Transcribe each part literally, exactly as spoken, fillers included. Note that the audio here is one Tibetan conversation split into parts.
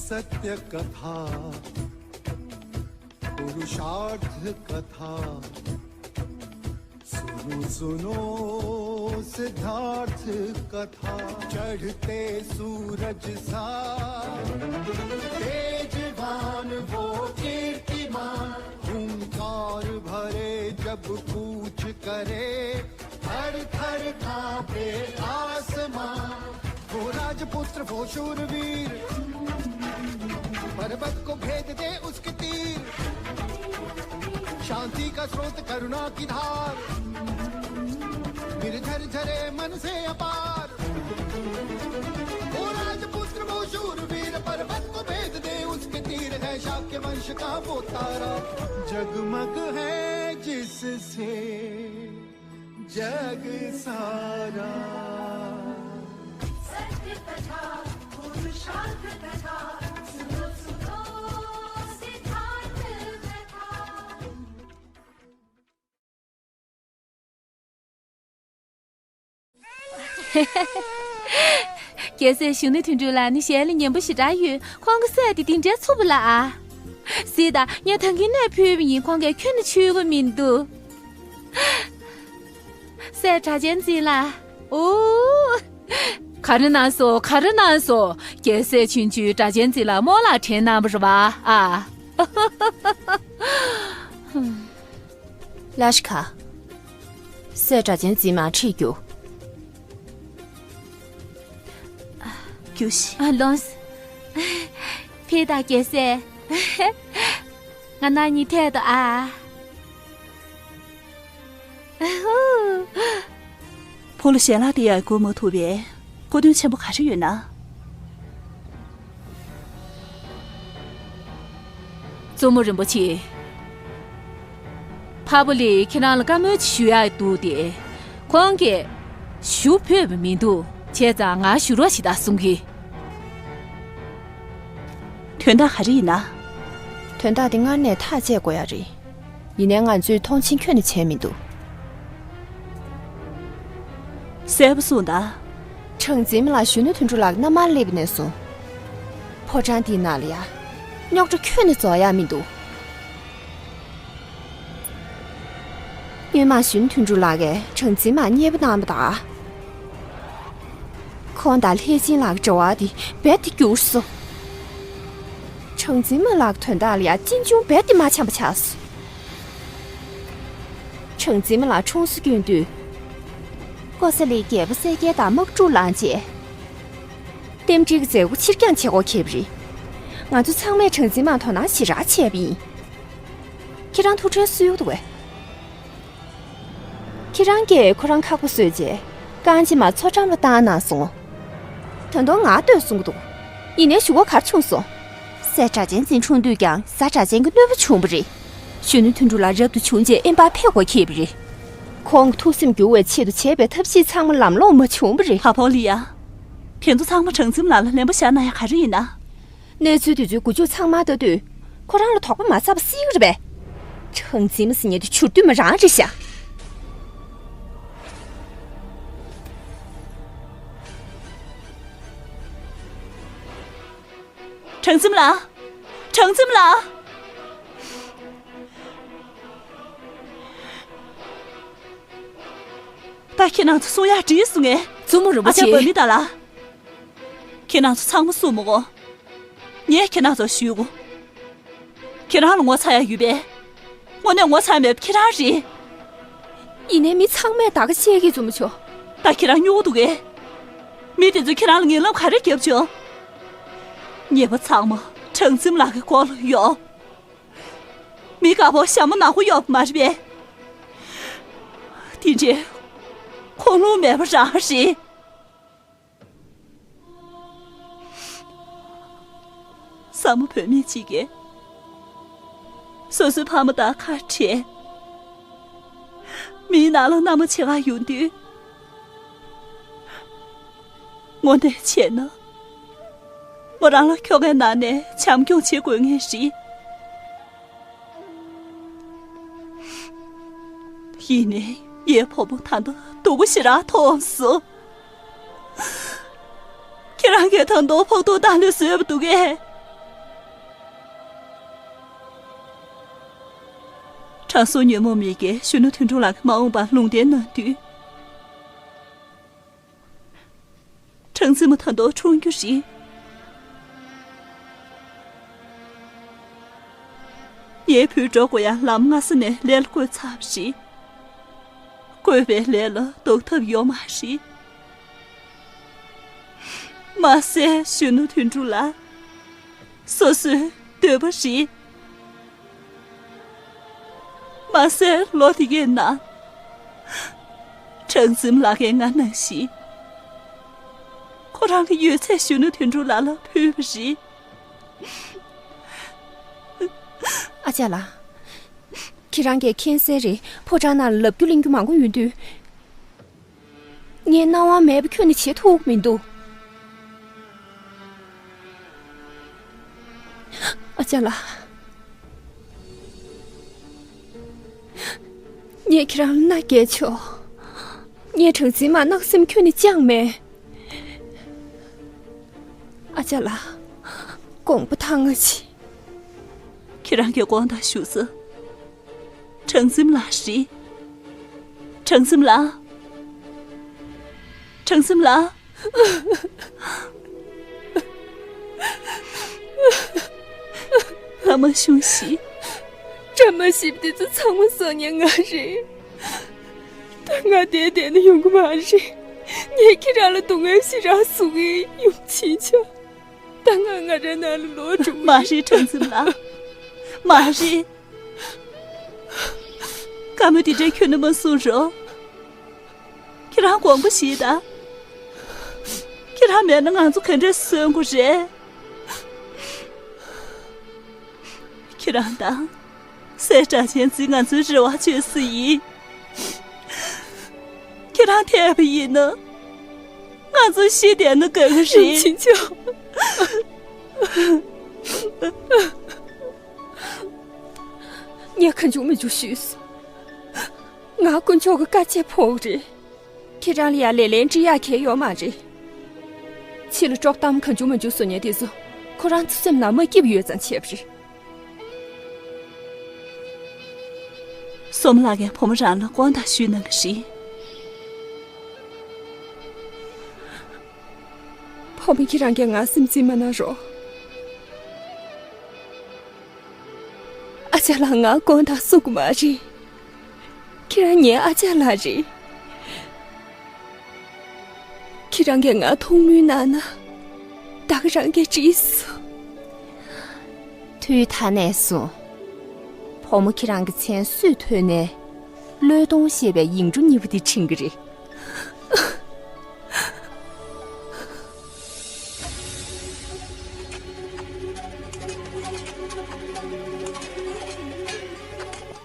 सत्य कथा, पुरुषार्थ कथा। सुनो सुनो सिद्धार्थ कथा। चढ़ते सूरज सा तेजवान वो कीर्तिमान, हुंकार भरे जब कूच करे, थर थर कांपे आसमां। वो राजपुत्र वो शूरवीर, पर्वत को भेद दे उसके तीर। शांति का स्रोत, करुणा की धार, निर्झर झरे मन से अपार। वो राजपुत्र वो शूरवीर, पर्वत को भेद दे उसके तीर। है शाक्य वंश का वो तारा, जगमग है जिससे जग सारा। सत्य कथा, पुरुषार्थ कथा, सुनो सुनो सिद्धार्थ कथा। རྒྱལ་སྲས་གཞོན་ནུ་དོན་གྲུབ་ལགས་ནི་ཞལ་ལ་ཉན་པོ་ཞེ་དྲག་ཡོད། ཁོང་གི་སྲས་དེ་འདི་འདྲའི་འཚུབ་པ་ལ་ཨ། གཟིགས་དང་། ངས་ད་གིན་ནས་ཕུལ་བ་ཡིན། ཁོང་གིས་ཁྱོན་ནས་ཆུད་ཀྱི་མི་འདུག་སྲས་སྒྲ་གཅན་འཛིན་ལགས། ཨོ། ག་རེ་གནང་སོང་། ག་རེ་གནང་སོང་། རྒྱལ་སྲས་ཆུང་ཆུང་སྒྲ་གཅན་འཛིན་ལགས་རྨོ་ལགས་དྲན་གནང་བ་རེད་པ། ཨ། ལ་ཤི་ཁ། སྲས་སྒྲ་གཅན་འཛིན་མར་ཁྲིད་རྒྱུགས། རྒྱུགས་ཤིག་ཨ། ལོངས། ཕེབས་དང་རྒྱལ་སྲས། ང་རང་གཉིས་ཐད་དོ་ཨ། ཨ་ཧུ། ཕོ་ལོ་ཞལ་ལག་དེ་ཡང་འགུར་མ་ཐུབ་པས། སྐུ་དོན་ཆེན་པོ་ག་རེ་ཡོད་ན། གཙོ་མོ་རིན་པོ་ཆེ། ཕ་བུ་ལས་ཁྱེད་རང་ལ་བཀའ་མོལ་ཅིག་ཞུ་ཡག་འདུག་སྟེ། ཁོང་གིས་ཞུ་ཕོད་པ་མི་འདུག་བྱས་ཙང་ང་ཞུ་རོགས་ཞིག་དང་གསུང་གི། དོན་དག་ག་རེ་ཡིན་ན། དོན་དག་འདི་སྔར་ནས་ཐག་བཅད་དགོས་ཡ་རེད། ཡིན་ནའི་ང་ཚོས་མཐོང་ཆེན་ཁྱོན་ནས་བྱས་མི་འདུག་གསལ་པོ་གསུངས་དང་། སྦྲང་རྩི་མ་ལགས་གཞོན་ནུ་དོན་གྲུབ་ལགས་མནའ་མར་སླེབས་ནས་བཟུང་། ཕོ་བྲང་འདིའི་ནང་ལ་ཡ། རྙོག་དྲ་ཁྱོན་ནས་རྫོགས་ཡ་མི་འདུག་སྔོན་མ་གཞོན་ནུ་དོན་གྲུབ་ལགས་ཀྱིས་སྦྲང་རྩི་མར་མཉེས་པོ་གནང་བ་དང་། ཁོང་དང་ལྷས་སྦྱིན་ལགས་འབྲེལ་བ་དེ་རྦད་དེ་འགྱུར་སོང་། སྦྲང་རྩི་མ་ལགས་དོན་དག་ལ་ཡ་གཅེན་གཅུང་རྦད་དེ་མ་འཆམ་པ་ཆགས་སོང་། སྦྲང་རྩི་མ་ལགས་ཁྲུང་སོ་བསྐྱོན་དུས། ཀོ་ས་ལིའི་རྒྱལ་པོ་གསལ་རྒྱལ་དང་དམག་འཁྲུག་ལངས་རྗེས། རྟེན་འབྲེལ་གྱི་མཛད་སྒོ་ཕྱིར་འགྱངས་བྱེད་དགོས་ཁེལ་བ་རེད། ང་ཚོ་ཚང་མས་སྦྲང་རྩི་མར་དོ་སྣང་ཞེ་དྲག་བྱས་པ་ཡིན། ཁྱེད་རང་ཐུགས་ཕྲན་གསོས་ཡོད་དོ། ཁྱེད་རང་གིས་ཁོ་རང་ཁག་པོ་བཟོས་རྗེས་རྐང་རྗེན་མ་མཚོ་འགྲམ་ལ་བཏང་གནང་སོང་། ད་དུང་ང་ལྟོས་གསུང་གི་འདུག་ཡིན་ནའི་ཞུ་བ་ག་རེ་བྱུང་སོང་། སྲས་སྒྲ་གཅན་འཛིན་འཁྲུངས་དུས་ཀྱང་གཟའ་སྒྲ་གཅན་གྱི་གནོད་པ་བྱུང་བ་རེད། གཞོན་ནུ་དོན་གྲུབ་ལགས་རབ་ཏུ་བྱུང་རྗེས་ཨེམ་པར་ཕེབས་དགོས་ཁེལ་བ་རེད། ཁོང་གི་ཐུགས་སེམས་འགྱུར་བའི་ཆེད་དུ་བྱས་པའི་ཐབས་ཤེས་ཚང་མ་ལམ་ལྷོང་མ་བྱུང་བ་རེད། ཧ་ཕོ་ལི་ཡ། དེ་ཚོ་ཚང་མ་སྦྲང་རྩི་མ་ལགས་ལ་ལན་པ་བཞག་ན་ཡང་ག་རེ་ཡིན་ན། གནས་ཚུལ་དེ་ཚོའི་འགོ་མཇུག་ཚང་མ་ལྟ་དུས། ཁོ་རང་ལ་དོགས་པ་མ་ཟ་བ་སྲིད་ཀྱི་རེད་པས། སྦྲང་རྩི་མ་ཟེར་མཁན་དེ་བྱུར་དུས་མ་རང་རེད་ཤག་སྦྲང་རྩི་མ་ལགས། སྦྲང་རྩི་མ་ལགས། ད་ཁྱེད་རང་ཚོ་གསུང་ཡག་བྲིས་སོང་ངས། བཙུན་མོ་རིན་པོ་ཨ་ཅག་ཆེ། བ་མི་ད་ལ། ཁྱེད་རང་ཚོ་ཚང་མ་གསུང་མི་དགོས། ངས་ཁྱེད་རང་ཚོར་ཞུ་གོ། ཁྱེད་རང་ལ་ངོ་ཚ་ཡག་ཡོད་པས། དངོས་གནས་ངོ་ཚ་མེད་པ་ཁྱེད་རང་རེད། ཡིན་ནའི་མི་ཚང་མས་ད་ག་བཤད་ཀྱི་བཙུན་མོ་ཆོ། ད་ཁྱེད་རང་སྨྱོ་གི་འདུག་གས། མི་དེ་ཚོས་ཁྱེད་རང་ལ་ངན་སློང་ག་རེ་བརྒྱབ་བྱུང་། ཉེས་པ་ཚང་མ་སྦྲང་རྩི་མ་ལགས་ཀྱི་མགོ་ལ་ཡོད། མི་དཀར་པོ་ཞྭ་མོ་ནག་པོ་ཡོད་པ་མ་རེད་པས། དེ་འདྲའི་ཁུངས་ལུང་མེད་པ་རང་རེད། བཟའ་མོ་བུད་མེད་ཅིག་གིས་སོ་སོའི་ཕ་མ་དང་ཁ་བྲལ། མིའི་ནང་ལ་མནའ་མ་བྱེད་ག་ཡོང་དུས། དངོས་གནས་བྱས་ན། མོ་རང་ལ་ཁྱོ་གའི་ནང་ནས་བྱམས་སྐྱོང་བྱེད་དགོས་ངེས་རེད། ཡིན་ནའི་ངའི་བུ་མོ་ད་ལྟ་སྡུག་པོ་ཞེ་དྲག་མཐོང་སོང་། ཁྱེད་རང་གིས་ད་དུང་ཕོག་ཐུག་བཏང་ནས་བཟོས་པ་འདུག་གས། དྲང་སྲོང་ཉོན་མོངས་མི་དགེ་གཞོན་ནུ་དོན་གྲུབ་ལགས་ཀྱི་མ་འོངས་པར་ལུང་བསྟན་གནང་དུས། སྦྲང་རྩི་མོ་ད་དུང་འཁྲུངས་རྒྱུ་རེད། ངའི་བུས་འགྲོ་དགོས་ཡ་ལམ་སྔ་ས་ནས་ལས་ལ་བཀོལ་ཚར་བ་རེད། བཀོལ་བའི་ལས་ལ་ལྡོག་ཐབས་ཡོད་མ་རེད། མ་ཟད་གཞོན་ནུ་དོན་གྲུབ་ལགས། སོ་སོའི་འདོད་པ་རེད། མ་ཟད་ལོ་དེ་གའི་ནང་། སྦྲང་རྩི་མོ་ལགས་ཀྱིས་ང་ནང་བཞིན། ཁོ་རང་གི་ཡོད་ཚད་གཞོན་ནུ་དོན་གྲུབ་ལགས་ལ་ཕུལ་བ་རེད། ཨ་ཅག་ལགས། ཁྱེད་རང་གིས་མཁྱེན་གསལ་རེད། ཕོ་བྲང་ནང་ལ་ལབ་རྒྱུ་གླེང་རྒྱུ་མང་པོ་ཡོད་དུས། ངས་སྣང་བ་མེད་པ་ཁྱོན་ནས་བྱེད་ཐུབ་མི་འདུག་ཨ་ཅག་ལགས། ངས་ཁྱེད་རང་ལ་མནའ་བསྐྱལ་ཆོག་ངས་སྦྲང་རྩི་མར་གནག་སེམས་ཁྱོན་ནས་བཅངས་མེད། ཨ་ཅག་ལགས། དགོངས་པ་དྭངས་ང་ཅི། ཁྱེད་རང་གི་དགོངས་དག་ཞུ་ས། སྦྲང་རྩི་མོ་ལགས་རེད། སྦྲང་རྩི་མོ་ལགས། སྦྲང་རྩི་མོ་ལགས། ལྷ་མ་ཤོང་ཞིག་བཀྲ་མ་ཤིས་པ་དེ་ཚོ་ཚང་མ་བཟོ་མཁན་ང་རེད། ད་ང་བསྡད་བསྡད་ན་ཡོང་གི་མ་རེད། ངས་ཁྱེད་རང་ལ་སྡུག་བསྔལ་ཞེ་དྲག་བཟོ་གི་ཡོང་ཕྱིན་ཆད། ད་ང་ང་རང་ནང་ལ་ལོག་འགྲོ་གི་མ་རེད། སྦྲང་རྩི་མོ་ལགས། མ་རེད། བཀའ་མོལ་འདི་འདྲ་ཁྱོན་ནས་མ་གསུང་རོགས། ཁྱེད་རང་དགོངས་པ་བཞེས་དང་། ཁྱེད་རང་མེད་ན་ང་ཚོ་ག་འདྲས་གསོན་དགོས་རེད། ཁྱེད་རང་དང་། སྲས་སྒྲ་གཅན་འཛིན་ང་ཚོའི་རེ་བ་བཅོལ་ས་ཡིན། ཁྱེད་རང་ཐེ་བ་ཡིན་ན། ང་ཚོ་ཤི་བསྡད་ན་དགའ་གི་རེད། ཕྱིན་ཆད། ངས་གང་བྱུང་མི་བྱུང་ཞུས་སོང་། ང་དཀོན་མཆོག་གི་བཀའ་ཆད་ཕོག་རེད། ཁྱེད་རང་ལ་ཡ་ལེ་ལན་འདྲི་ཡག་གལ་ཡོད་མ་རེད། ཕྱི་ལ་དཀྲོག་གཏམ་གང་བྱུང་མ་བྱུང་བཟོ་མཁན་དེ་ཚོ་ཁོ་རང་ཚོ་སེམས་ནང་མ་སྐྱིད་པ་ཡོད་ཙང་བྱས་པ་རེད། སོམ་ལགས་ཀྱིས་བུ་མོ་རང་ལ་དགོངས་དག་ཞུས་གནང་གི་རེད། བུ་མོ་ཁྱེད་རང་གིས་ང་སེམས་ཅན་མ་གནང་རོགས། ཨ་ཅག་ལགས་ང་དགོངས་དག་གསོ་གི་མ་རེད། ཁྱེད་རང་ངའི་ཨ་ཅག་ལགས་རེད། ཁྱེད་རང་གིས་ང་མཐོང་མུས་གནང་ན། ད་ག་རང་གིས་འགྲིག་སོང་། དུས་ད་ནས་བཟུང་། བུ་མོ་ཁྱེད་རང་གི་མཚན་སུས་ཐོས་ནས། བློས་གཏོང་ཞེས་པའི་ཡིག་འབྲུ་གཉིས་པོ་འདི་འབྲི་གི་རེད།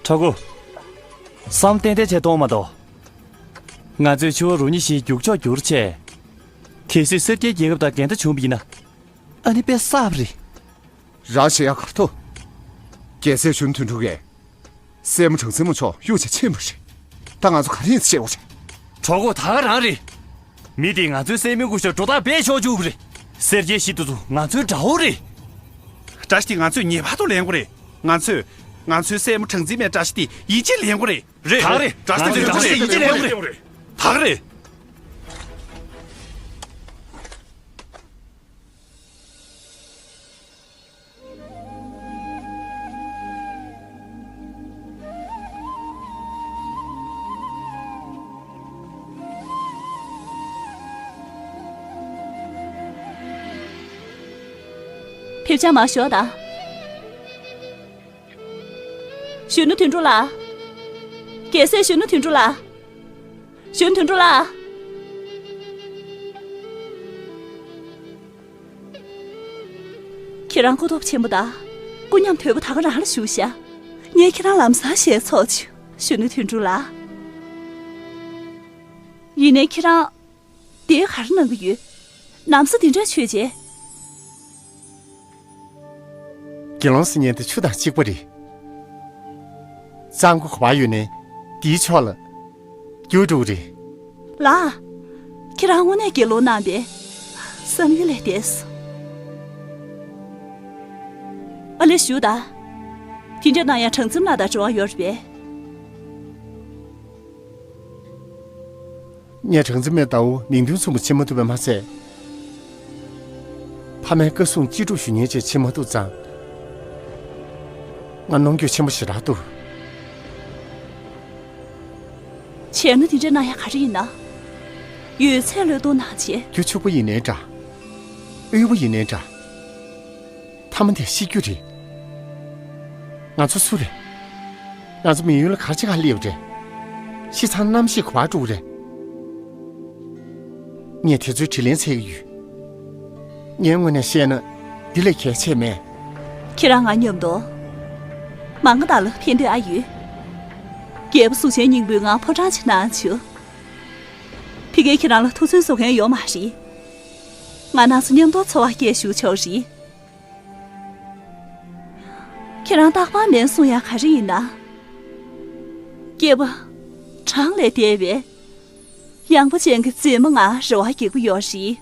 གྲོགས་པོ། བསམ་གཏན་གཏན་བྱས་གཏོང་མ་གཏོགས། ང་ཚོས་ཕྱུ་པ་རུ་གཉིས་བཞིའི་རྒྱུག་ཕྱོགས་བསྒྱུར་བྱས། གལ་སྲིད་སེར་སྐྱའི་རྒྱལ་ཁབ་དང་འགལ་ཟླ་བྱུང་བ་ཡིན་ན། ཨ་ནི་དཔེ་བསགས་པ་རེད། རང་ཤེས་ཡག་གར་ཐུག་རྒྱལ་སྲས་གཞོན་དོན་གྲུབ་ཀྱིས། སྲས་མོ་སྦྲང་རྩི་མོ་མཆོག་གཡུག་བྱས་ཕྱིན་པ་རེད། ད་ང་ཚོ་ག་རེ་ཡིན་ཟེར་བཤད་དགོས་རེད། གྲོགས་པོ་ད་ག་རང་རེད། མི་དེས་ང་ཚོའི་སྲས་མོའི་སྐུ་ཞབས་སྒྲོ་བཏགས་རྦད་ཆོག་བཅུག་པ་རེད། སེར་སྐྱའི་གཞི་དེ་ཚོ་ང་ཚོའི་དགྲ་བོ་རེད། བཀྲ་ཤིས་དེ་ང་ཚོས་ངེས་པར་དུ་ལེན་དགོས་རེད། ང་ཚོས། ང་ཚོའི་སྲས་མོ་སྦྲང་རྩི་མའི་བཀྲ་ཤིས་དེ་ཡིད་ཆེས་ལེན་དགོས་རེད། རེད། ད་ག་རེད། བཀྲ་ཤིས་དེ་ང་ཚོས་ཡིད་ཆེས་ལེན་དགོས་རེད། ད་ག་རེད། ཕེབས་བྱ་མ་ཞོག་ད། གཞོན་ནུ་དོན་གྲུབ་ལགས། རྒྱལ་སྲས་གཞོན་ནུ་དོན་གྲུབ་ལགས། གཞོན་ནུ་དོན་གྲུབ་ལགས། ཁྱེད་རང་སྐུ་སྟོབས་ཆེན་པོ་དང་། སྐུ་ཉམས་དོད་པོ་ད་ག་རང་ལ་བཞུགས་ཤག་ངས་ཁྱེད་རང་ལམ་སང་ཞལ་ཚོགས་བྱུང་། གཞོན་ནུ་དོན་གྲུབ་ལགས། ཡིན་ནའི་ཁྱེད་རང་། དེ་ག་རེ་གནང་གི་ཡོད། ན་བཟའ་འདི་འདྲ་མཆོད་བྱས། དགེ་སློང་ཟེར་མཁན་དེ་ཆུ་དང་གཅིག་པ་རེད། གཙང་པོ་ག་པར་ཡོད་ནའི། འདིའི་ཕྱོགས་ལ་རྒྱུགས་འགྲོ་གི་རེད། ལགས། ཁྱེད་རང་དངོས་གནས་དགེ་སློང་རྣམ་པས་བསམ་ཡུལ་ལས་འདས་སོང་། ཨ་ལེ་ཞུ་ད། དེ་འདྲ་གནང་ཡ་གྲངས་འཛིན་ལགས་དང་འབྲེལ་བ་ཡོད་རེད་པས། ངས་གྲངས་འཛིན་མའི་ཟླ་བོ་མིང་དོན་མཚུངས་པ་བྱེད་མ་ཐུབ་པ་མ་ཟད། ཕ་མའི་བཀའ་གསུང་ཅི་སྒྲུབ་ཞུ་མཁན་ཅིག་བྱེད་མ་ཐུབ་ཙང་། ང་གནོང་འགྱོད་ཆེན་པོ་ཞེ་དྲག་འདུག་བྱས་ན་དེ་འདྲ་གནང་ཡ་ག་རེ་ཡིན་ན། ཡོད་ཚད་བློས་གཏོང་གནང་བྱས། རྒྱུ་ཕྱུག་པོ་ཡིན་ནའི་འདྲ། དབུལ་པོ་ཡིན་ནའི་འདྲ། མཐའ་མ་དེ་ཤི་རྒྱུ་རེད། ང་ཚོ་སུ་རེད། ང་ཚོ་མི་ཡུལ་ལ་ག་རེ་བྱེད་ག་སླེབས་རེད། ཤི་ཚར་ན་གནམ་གཤིས་ག་པར་འགྲོ་གི་རེད། ངས་དེ་ཚོའི་དྲིན་ལན་འཚོལ་གྱི་ཡོད། ངའི་ངོས་ནས་བཤད་ན་འདི་ལས་གལ་ཆེ་མེད། ཁྱེད་རང་ང་མཉམ་དུ་མ་སྔ་དག་ལ་ཕན་ཐོགས་ཨ་ཡོད། རྒྱལ་པོ་གཟུགས་ཅན་སྙིང་པོས་ང་ཕོ་བྲང་ཕྱིར་གནང་བྱུང་། ཕ་གིར་ཁྱེད་རང་ལ་ཐུགས་བརྩོན་བཟོ་མཁན་ཡོད་མ་རེད། ང་རང་ཚོ་མཉམ་དུ་འཚོ་བ་སྐྱེལ་ཞུ་ཆོག་རེད། ཁྱེད་རང་རྟག་པར་མིན་གསུང་ཡ་ག་རེ་ཡིན་ན། སྐྱེས་པ་གྲངས་ལས་འདས་པའི་ཡངས་པ་ཅན་གྱི་མཛེས་མ་ང་རེ་བ་རྒྱག་གི་ཡོད་རེད།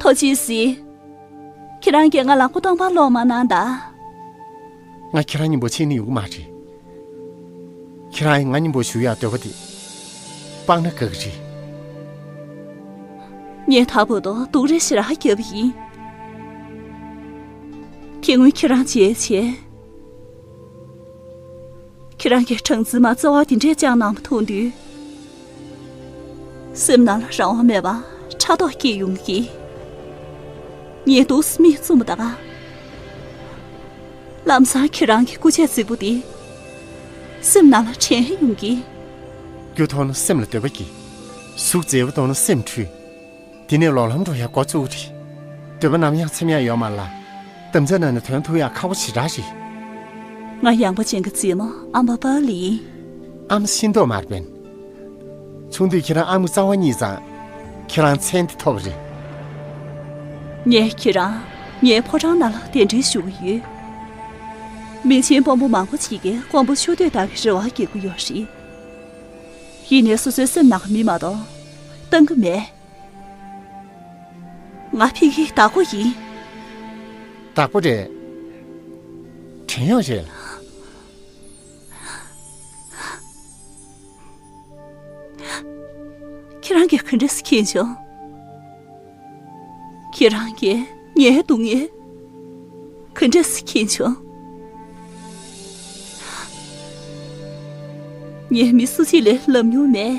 ཐུགས་རྗེ་གཟིགས། ཁྱེད་རང་གིས་ང་ལ་སྐུ་གདུང་པ་སློང་མ་གནང་ད། ང་ཁྱེད་རང་མཉམ་པོ་ཕྱིན་ནས་ཡོང་གི་མ་རེད། ཁྱེད་རང་ང་མཉམ་པོ་བཞུགས་ཡག་འདོད་པ་དེ་སྤང་ན་དགའ་གི་རེད། ངས་ད་བར་དུ་སྡུག་རུས་ཞེ་དྲག་བརྒྱབ་པ་ཡིན། དེ་སྔོན་ཁྱེད་རང་མཇལ་བྱས། ཁྱེད་རང་གིས་གྲངས་འཛིན་མ་རྩ་བ་དེ་འདྲས་བཅངས་གནང་བ་མཐོང་དུས། སེམས་ནང་ལ་རང་དབང་མེད་པར་ཕྲག་དོག་སྐྱེས་ཡོང་གི། ངས་འདུག་སེ་མིག་བཙུམས་པ་དང་། ལམ་སང་ཁྱེད་རང་གི་སྐུ་ཆས་རྫིག་པོ་དེ་སེམས་ནང་ལ་དྲན་ཡོང་གི། རྒྱུ་མཐོང་ན་སེམས་ལ་འདོད་པ་སྐྱེ། གཟུགས་མཛེས་པོ་མཐོང་ན་སེམས་འཁྲུལ། དེ་ནས་ལོག་ལམ་འགྲོ་ཡ་འགོ་བཙུགས་རེད། འདོད་པ་ནམ་ཡང་ཚིམ་ཡ་ཡོད་མ་རེད་ལ། དམ་བཅའ་ནང་ནས་ཐོན་ཐུབ་ཡ་ཁག་པོ་ཞེ་དྲག་རེད། ང་ཡངས་པ་ཅན་གྱི་མཛེས་མ་ཨམ་བྷ་པ་ལི་ཡིན། ཨ་མ་ཤེས་མདོག་དམར་པོ་ཡིན། ཆུང་དུས་ཁྱེད་རང་ཨ་མའི་རྩ་བ་རྙེད་ཙང་། ཁྱེད་རང་མཚན་དེ་ཐོབ་པ་རེད། ངས་ཁྱེད་རང་ངའི་ཕོ་བྲང་ནང་ལ་གདན་འདྲེན་ཞུ་གི་ཡོད། མི་ཆེན་དཔོན་པོ་མང་པོ་ཞིག་གིས་དཀོན་པོ་ཆུ་སྟོད་ལྟ་བུའི་རེ་བ་རྒྱག་གི་ཡོད་རེད། ཡིན་ནའི་སོ་སོའི་སེམས་ནང་གི་མི་མ་གཏོགས་བཏང་གི་མེད། ང་ཕ་གིའི་བདག་པོ་ཡིན། བདག་པོ་རེད། བྲན་གཡོག་རེད། ཁྱེད་རང་གིས་ག་འདྲ་སེ་མཁྱེན་བྱུང་། ཁྱེད་རང་གིས་ངའི་སྡུག་བསྔལ་ག་འདྲ་སེ་མཁྱེན་བྱུང་། ངས་མི་སུ་གཅིག་ལས་ལབ་མྱོང་མེད།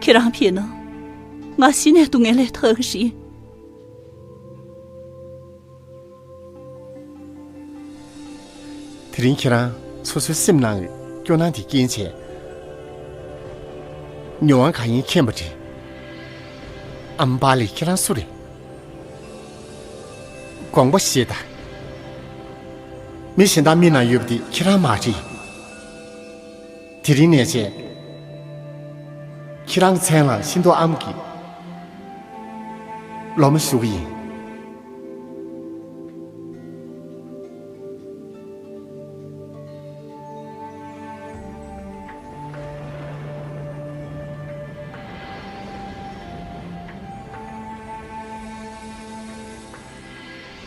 ཁྱེད་རང་ཕེབས་ན་ང་གཞི་ནས་སྡུག་བསྔལ་ལས་ཐར་གི་རེད། དེ་རིང་ཁྱེད་རང་སོ་སོའི་སེམས་ནང་གི་སྐྱོ་སྣང་དེ་རྐྱེན་བྱས། མྱོང་བ་གང་ཡིན་མཁྱེན་པ་རེད། ཨམ་བྷ་ལི་ཁྱེད་རང་སུ་རེད། དགོངས་པ་བཞེས་དང་། མི་གཞན་དག་མིག་ནང་ཡོད་པ་དེ་ཁྱེད་རང་མ་རེད། དེ་རིང་ནས་བྱས། ཁྱེད་རང་མཚན་ལ་ཤིན་ཏུ་ཨམ་གྱི་སློབ་མ་ཞུ་གི་ཡིན།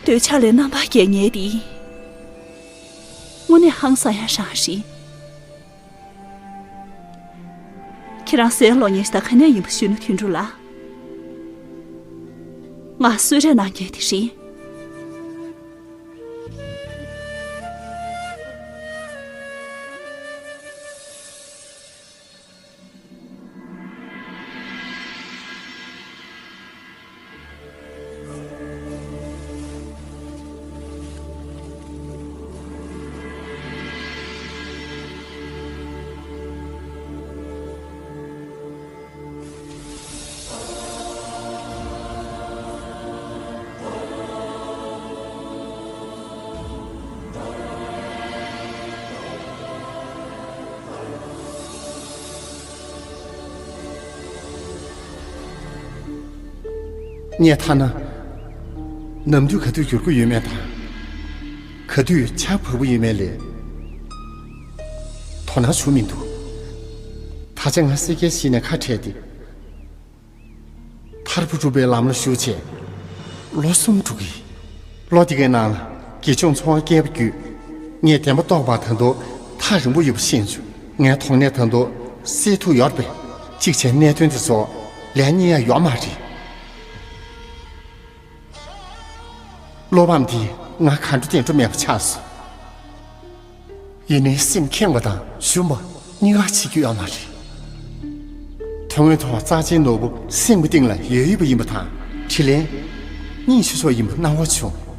འདོད་ཆགས་ལས་རྣམ་པར་རྒྱལ་ཉེན་འདི། དངོས་གནས་ཧང་སང་ཡ་རང་རེད། ཁྱེད་རང་ཟས་ལོག་ཉེན་ཞིག་དང་ག་ནས་ཡིན་པ་ཞུས་ན་དུད་འགྲོ་ལ། ང་གསོད་རེས་གནང་མཁན་དེ་རེད། ངས་ཐ་ན། ནམ་དུས་ག་དུས་འགྱུར་གྱི་ཡོད་མེད་དང་། ག་དུས་ཆར་བབས་ཀྱི་ཡོད་མེད་ལས། དོ་སྣང་བྱུང་མི་འདུག་ད་ཆ་ང་སེར་སྐྱའི་གཞིས་ནས་ཁ་བྲལ་ཏེ། ཐར་པ་སྒྲུབ་པའི་ལམ་ལ་ཞུགས་བྱས། ལོ་གསུམ་འགྲོ་གི། ལོ་འདི་གའི་ནང་ལ་དགེ་སྦྱོང་ཚོ་བ་བསྐལ་པ་བརྒྱུད། ངས་བདེན་པ་རྟོགས་པ་ད་དུང་ཐག་རིང་པོ་ཡོད་པ་ཤེས་བྱུང་། ངའི་དོགས་གནད་ད་དུང་སེལ་ཐུབ་ཡོད་རེད་པས། གཅིག་བྱས་གནད་དོན་དེ་ཚོ་ལན་རྙེད་ཡ་ཡོད་མ་རེད། བློ་ཕམ་འདིས་ང་ག་འདྲ་བདེ་འགྲོ་མེད་པ་ཆགས་སོང་། ཡིན་ནའི་སེམས་ཁེངས་པ་དང་ཞུམ་པ་གཉིས་ཀ་བྱེད་རྒྱུ་ཡོད་མ་རེད། དོན་དངོས་ཐོག་རྩ་ཆེའི་ནོར་བུ་སེམས་ཀྱི་གཏིང་ལ་ཡོད་ཡོད་པ་ཡིན་པ་དང་དྲིན་ལན་སྙིང་ཤུགས་ཤོར་ཡིན་པ་སྣང་བ་བྱུང་།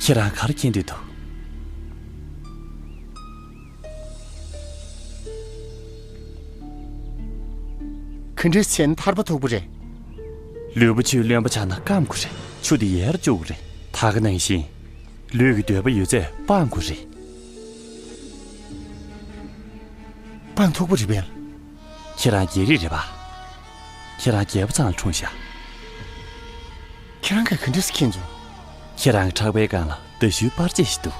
ཁྱེད་རང་ག་རེ་མཁྱེན་འདོད་འདུག་ག་འདྲས་བྱས་ན་ཐར་པ་ཐུབ་ཀྱི་རེད། ལུས་པོ་ཆུས་རློན་པ་ཆགས་ན་སྐམ་དགོས་རེད། ཆུ་དེ་ཡལ་བཅུག་གི་རེད། ད་ག་ནང་བཞིན། ལུས་ཀྱི་འདོད་པ་ཡོད་ཚད་སྤང་དགོས་རེད། སྤང་ཐུབ་ཀྱི་རེད་པས། ཁྱེད་རང་རྒྱལ་རིགས་རེད་པ། ཁྱེད་རང་རྒྱལ་པོ་ཚང་ལ་འཁྲུངས་ཤག་ཁྱེད་རང་གིས་ག་འདྲས་མཁྱེན་བྱུང་། ཁྱེད་རང་ཁྲག་པའི་སྒང་ལ་མདའ་གཞུའི་པར་ཆས་ཤིག་འདུག་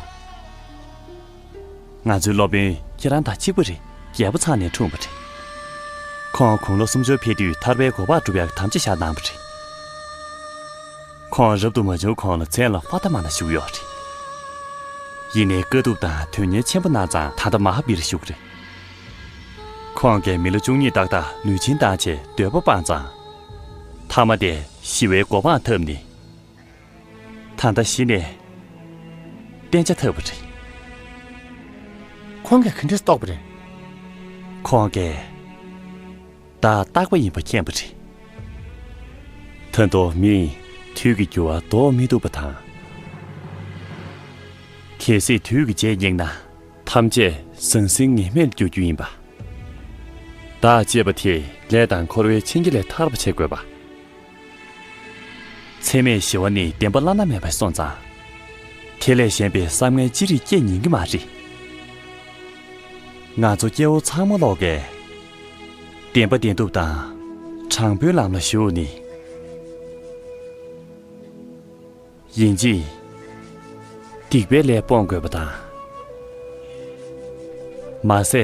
ང་ཚོའི་སློབ་དཔོན་ཁྱེད་རང་དང་གཅིག་པ་རེད། རྒྱལ་པོ་ཚང་ནས་འཁྲུངས་པ་རེད། ཁོང་དགུང་ལོ་སུམ་ཅུར་ཕེབས་དུས་ཐར་པའི་གོ་འཕང་སྒྲུབ་ཡག་དམ་བཅའ་བཞག་གནང་བ་རེད། ཁོང་རབ་ཏུ་མ་བྱུང་གོང་ལ་མཚན་ལ་ཧྥ་ཏ་མ་ན་ཞུགས་ཡོད་རེད། ཡིན་ནའི་དཀའ་ཐུབ་དང་དོན་གཉེར་ཆེན་པོ་གནང་ཙང་ད་ལྟ་མ་ཧ་བིར་བཞུགས་རེད། ཁོང་གིས་མི་ལོ་བཅུ་གཉིས་ཏག་ཏག་ལུས་སྦྱིན་བཏང་བྱས་འདོད་པ་སྤངས་ཙང་། ཐ་མ་དེ་ཞི་བའི་གོ་འཕང་ཐོབ་ནས། ད་ལྟ་གཞི་ནས་གཏན་འཇགས་ཐོབ་པ་རེད། ཁོང་གིས་ག་འདྲས་རྟོགས་པ་རེད། ཁོང་གིས་བདག་རྟག་པ་ཡིན་པ་མཁྱེན་པ་རེད། ད་དུང་མིས་དུས་ཀྱི་འགྱུར་བ་ཟློག་མི་ཐུབ་པ་དང་། གལ་སྲིད་དུས་ཀྱི་རྗེས་སྙེག་ན་ཐམས་ཅད་ཟང་ཟིང་ངེས་མེད་འགྱུར་རྒྱུ་ཡིན་པ། བདག་ཅེས་པ་དེས་ལས་དང་འཁོར་བའི་འཆིང་རྒྱ་ལས་ཐར་བ་བྱེད་དགོས་པ། འཚེ་མེད་ཞི་བ་ནི་བདེན་པ་བླ་ན་མེད་པར་སོང་ཙང་། དེ་ལས་གཞན་པའི་བསམ་ངན་ཅི་རིགས་སྐྱེ་ཉན་གྱི་མ་རེད། ང་ཚོ་སྐྱེ་བོ་ཚང་མ་ལོག་གིས་བདེན་པ་བདེན་ཐུབ་དང་དྲང་པོའི་ལམ་ལ་ཞུགས་ནས། ཡིན་གཅིག་སྡིག་པའི་ལས་སྤོང་དགོས་པ་དང་། མ་ཟད་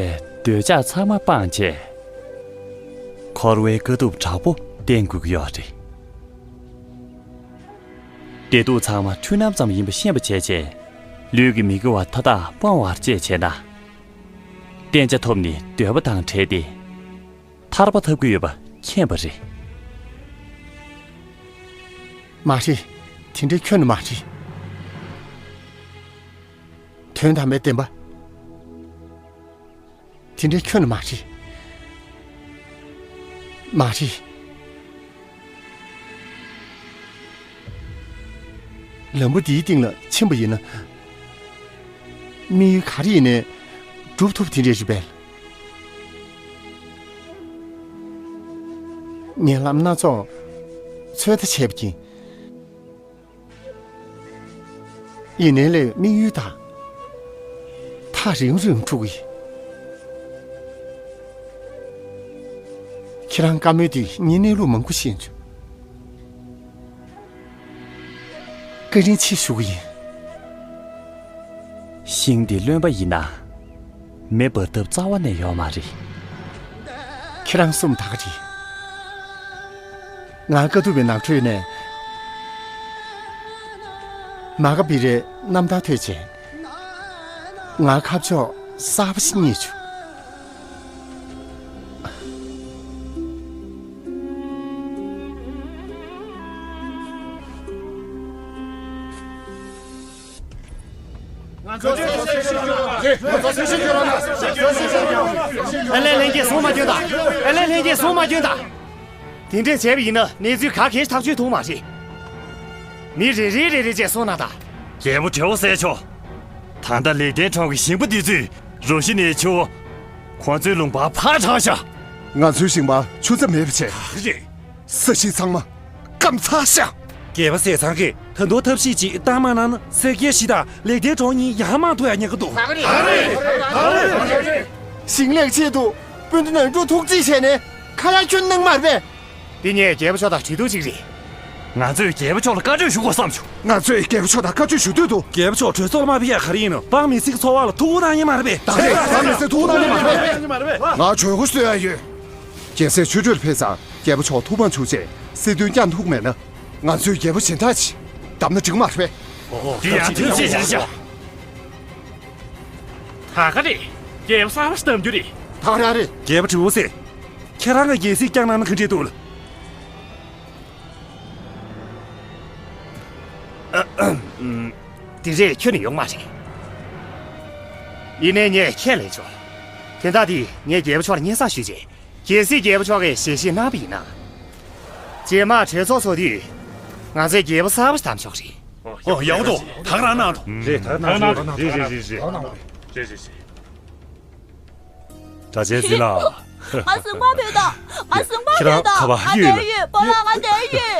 འདོད་ཆགས་ཚང་མ་སྤངས་བྱས། འཁོར་བའི་དཀའ་ཐུབ་དྲག་པོ་བསྟེན་དགོས་ཀྱི་ཡོད་རེད། བདེ་སྡུག་ཚང་མ་འཁྲུལ་སྣང་ཙམ་ཡིན་པ་ཤེས་པ་བྱས་བྱས། ལུས་ཀྱི་མི་དགེ་བ་མཐའ་དག་སྤོང་བར་བྱས་བྱས་ན། གཏན་འཇགས་ཐོབ་ནས་འདོད་པ་དང་བྲལ་ཏེ། ཐར་པ་ཐོབ་ཀྱི་ཡོད་པ་མཁྱེན་པ་རེད། མ་རེད། དེ་འདྲའི་ཁྱོན་ནས་མ་རེད། དོན་དམ་པའི་བདེན་པ། དེ་འདྲའི་ཁྱོན་ནས་མ་རེད། མ་རེད། ལམ་བུ་འདིའི་སྟེང་ལ་ཕྱིན་པ་ཡིན་ན། དམིགས་ཡུལ་ག་རེ་ཡིན་ནའི་འགྲུབ་ཐུབ་དེ་འདྲ་རེད་པས། ངས་ལམ་སྣ་ཚོགས་ཚོད་ལྟ་བྱས་པ་ཡིན། ཡིན་ནའི་ལས་དམིགས་ཡུལ་དང་ཐག་རིང་རིང་འཁྲུག་གི། ཁྱེད་རང་བཀའ་མོལ་དེ་ངས་གནས་ལུགས་མང་པོ་ཤེས་བྱུང་། བཀའ་དྲིན་ཆེ་ཞུ་གི་ཡིན། ཤིང་འདི་རློན་པ་ཡིན་ན། མེ་འབར་ཐབས་རྩ་བ་ནས་ཡོད་མ་རེད། ཁྱེད་རང་གསུངས་ད་ག་རེད། ང་དཀའ་ཐུབ་པའི་ནང་ཁྲོད་ནས་མ་ག་བི་རའི་རྣམ་ཐར་ཐོས་བྱས། ང་ཁ་ཕྱོགས་གསར་པ་ཞིག་རྙེད་བྱུང་། ཨ་ལས། ལྷན་རྒྱས་གསུང་མ་སྐྱོན་དང་། ཨ་ལས། ལྷན་རྒྱས་གསུང་མ་སྐྱོན་དང་། དེ་འདྲས་བྱས་པ་ཡིན་ན་གནས་ཚུལ་ག་གེ་ཐག་ཆོད་ཐུབ་མ་རེད། མི་རེ་རེ་རེ་རེ་བྱས་གསུང་གནང་དང་། རྒྱལ་པོ་བྲེལ་བ་སེལ་ཆོག་ད་ལྟ་ལེགས་ལྡན་གྲོང་གི་ཞིང་པ་འདི་ཚོས་ རུ་བཞི་ནས་ཆུ། ཁོང་ཚོའི་ལུང་པ་ཕར་དྲངས་ཤག་ང་ཚོའི་ཞིང་པར་ཆུ་རྩྭ་མེད་པ་བྱས། ད་ག་རེད། ས་གཞི་ཚང་མ་སྐམ་ཚར་ཤག་རྒྱལ་པོ་ཟས་གཙང་གིས་ད་དུང་ཐབས་ཤེས་ཅིག་བཏང་མ་གནང་ན། སེར་སྐྱའི་གཞིས་དང་ལེགས་ལྡན་གྲོང་གཉིས་ཡར་མར་ཐུག་ཡ་ཉེན་ཁ་འདུག་ད་ག་རེད། ད་ག་རེད། ད་ག་རེད། ཞིང་ལས་ཆེད་དུ་སྤུན་ཟླ་ནང་འཁྲུག་ཐུག་རྩིས་བྱས་ནས་ཁ་ཡ་ཁྱོན་གནང་མ་རེད་པས། འདི་ངས་རྒྱལ་པོ་མཆོག་དང་གྲོས་བསྡུར་ཅིག་རེད། ང་ཚོས་རྒྱལ་པོ་མཆོག་ལ་བཀའ་ཆོས་ཞུ་དགོས་བསམ་བྱུང་། ང་ཚོས་རྒྱལ་པོ་མཆོག་དང་བཀའ་ཆོས་ཞུ་འདོད་འདུག་རྒྱལ་པོ་མཆོག་གྲོས་ཚོགས་ལ་མ་ཕེབས་ཡ་ག་རེ་ཡིན་ནམ། འབངས་མི་སེར་གྱི་འཚོ་བ་ལ་ཐུགས་ཁུར་གནང་ཡས་མ་རེད་པས། ད་རེད། འབངས་མི་སེར་ཐུགས་ཁུར་གནང་ཡས་མ་རེད་པས། ང་གྲོས་འགོ་གསོལ་ཡ་ཡོད། རྒྱལ་སྲས་ཆོས་སྒྲོན་ཕེབས་ཙང་རྒྱལ་པོ་མཆོག་ཐུགས་ཕམ་བྱུང་རྗེས་སྲིད་དོན་བསྐྱངས་ཐུབ་མེད་ན། ང་ཚོས་རྒྱལ་པོ་སྦྱིན་བདག་ཅིག་བདམས་ན་འགྲིག་མ་རེད་པས། འདི་ཡང་ཐུགས་རྗེ་ཆེ་ཞུ། ད་ག་རེད། རྒྱལ་པོ་གསར་པ་ཞིག་བདམས་རྒྱུ་རེད། ད་ག་རང་རེད། རྒྱལ་པོ་དྲི་བོ་ཟེར། ཁྱེད་རང་གིས་རྒྱལ་སྲིད་བསྐྱངས་གནང་ན་ག་འདྲས་འདུག་ལ། དེ་རེད། ཁྱོན་ནས་ཡོང་མ་རེད། ཡིན་ནའི་ངས་ཁས་ལེན་ཆོག་དོན་དག་འདི་ངས་རྒྱལ་པོ་མཆོག་ལ་སྙན་སེང་ཞུས་རྗེས། གལ་སྲིད་རྒྱལ་པོ་མཆོག་གིས་ཞལ་བཞེས་གནང་བ་ཡིན་ན། རྗེས་མ་གྲོས་ཚོགས་ཚོགས་དུས། ང་ཚོས་རྒྱལ་པོ་གསར་པ་ཞིག་བདམས་ཆོག་རེད། ཨོ་ཡག་པོ་འདུག་ད་ག་རང་གནང་དང་། རེད། ད་ག་རང་གནང་དང་། རེད་རེད་རེད་རེད། རེད་རེད་རེད། གྲྭ་ཆེན་ཟིན་ལགས། ང་ཟིན་པ་ཕེབས་དང་། ང་ཟིན་པ་ཕེབས་དང་། ཁྱེད་རང་ག་པར་ཡོད་ལགས། ང་བསྡད་ཡོད། སྤོ་ལགས་ང་བསྡད་ཡོད།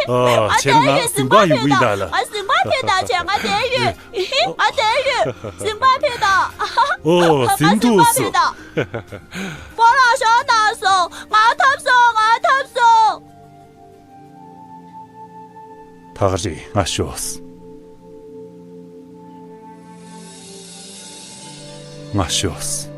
ཨ། ང་བསྡད་ཡོད། ཟིན་པ་ཕེབས་དང་། ང་ཟིན་པ་ཕེབས་དང་བྱས། ང་བསྡད་ཡོད། ང་བསྡད་ཡོད། ཟིན་པ་ཕེབས་དང་། ཨོ། ང་ཟིན་ཟིན་པ་ཐུབ་ཕེབས་སོང་། དང་། སྤོ་ལགས་ཤོག་ཐབ་སོང་། ང་ཐབ་སོང་། ང་ཐབ་སོང་། ད་ག་རེད། ང་ཤོག་ང་ཤོག་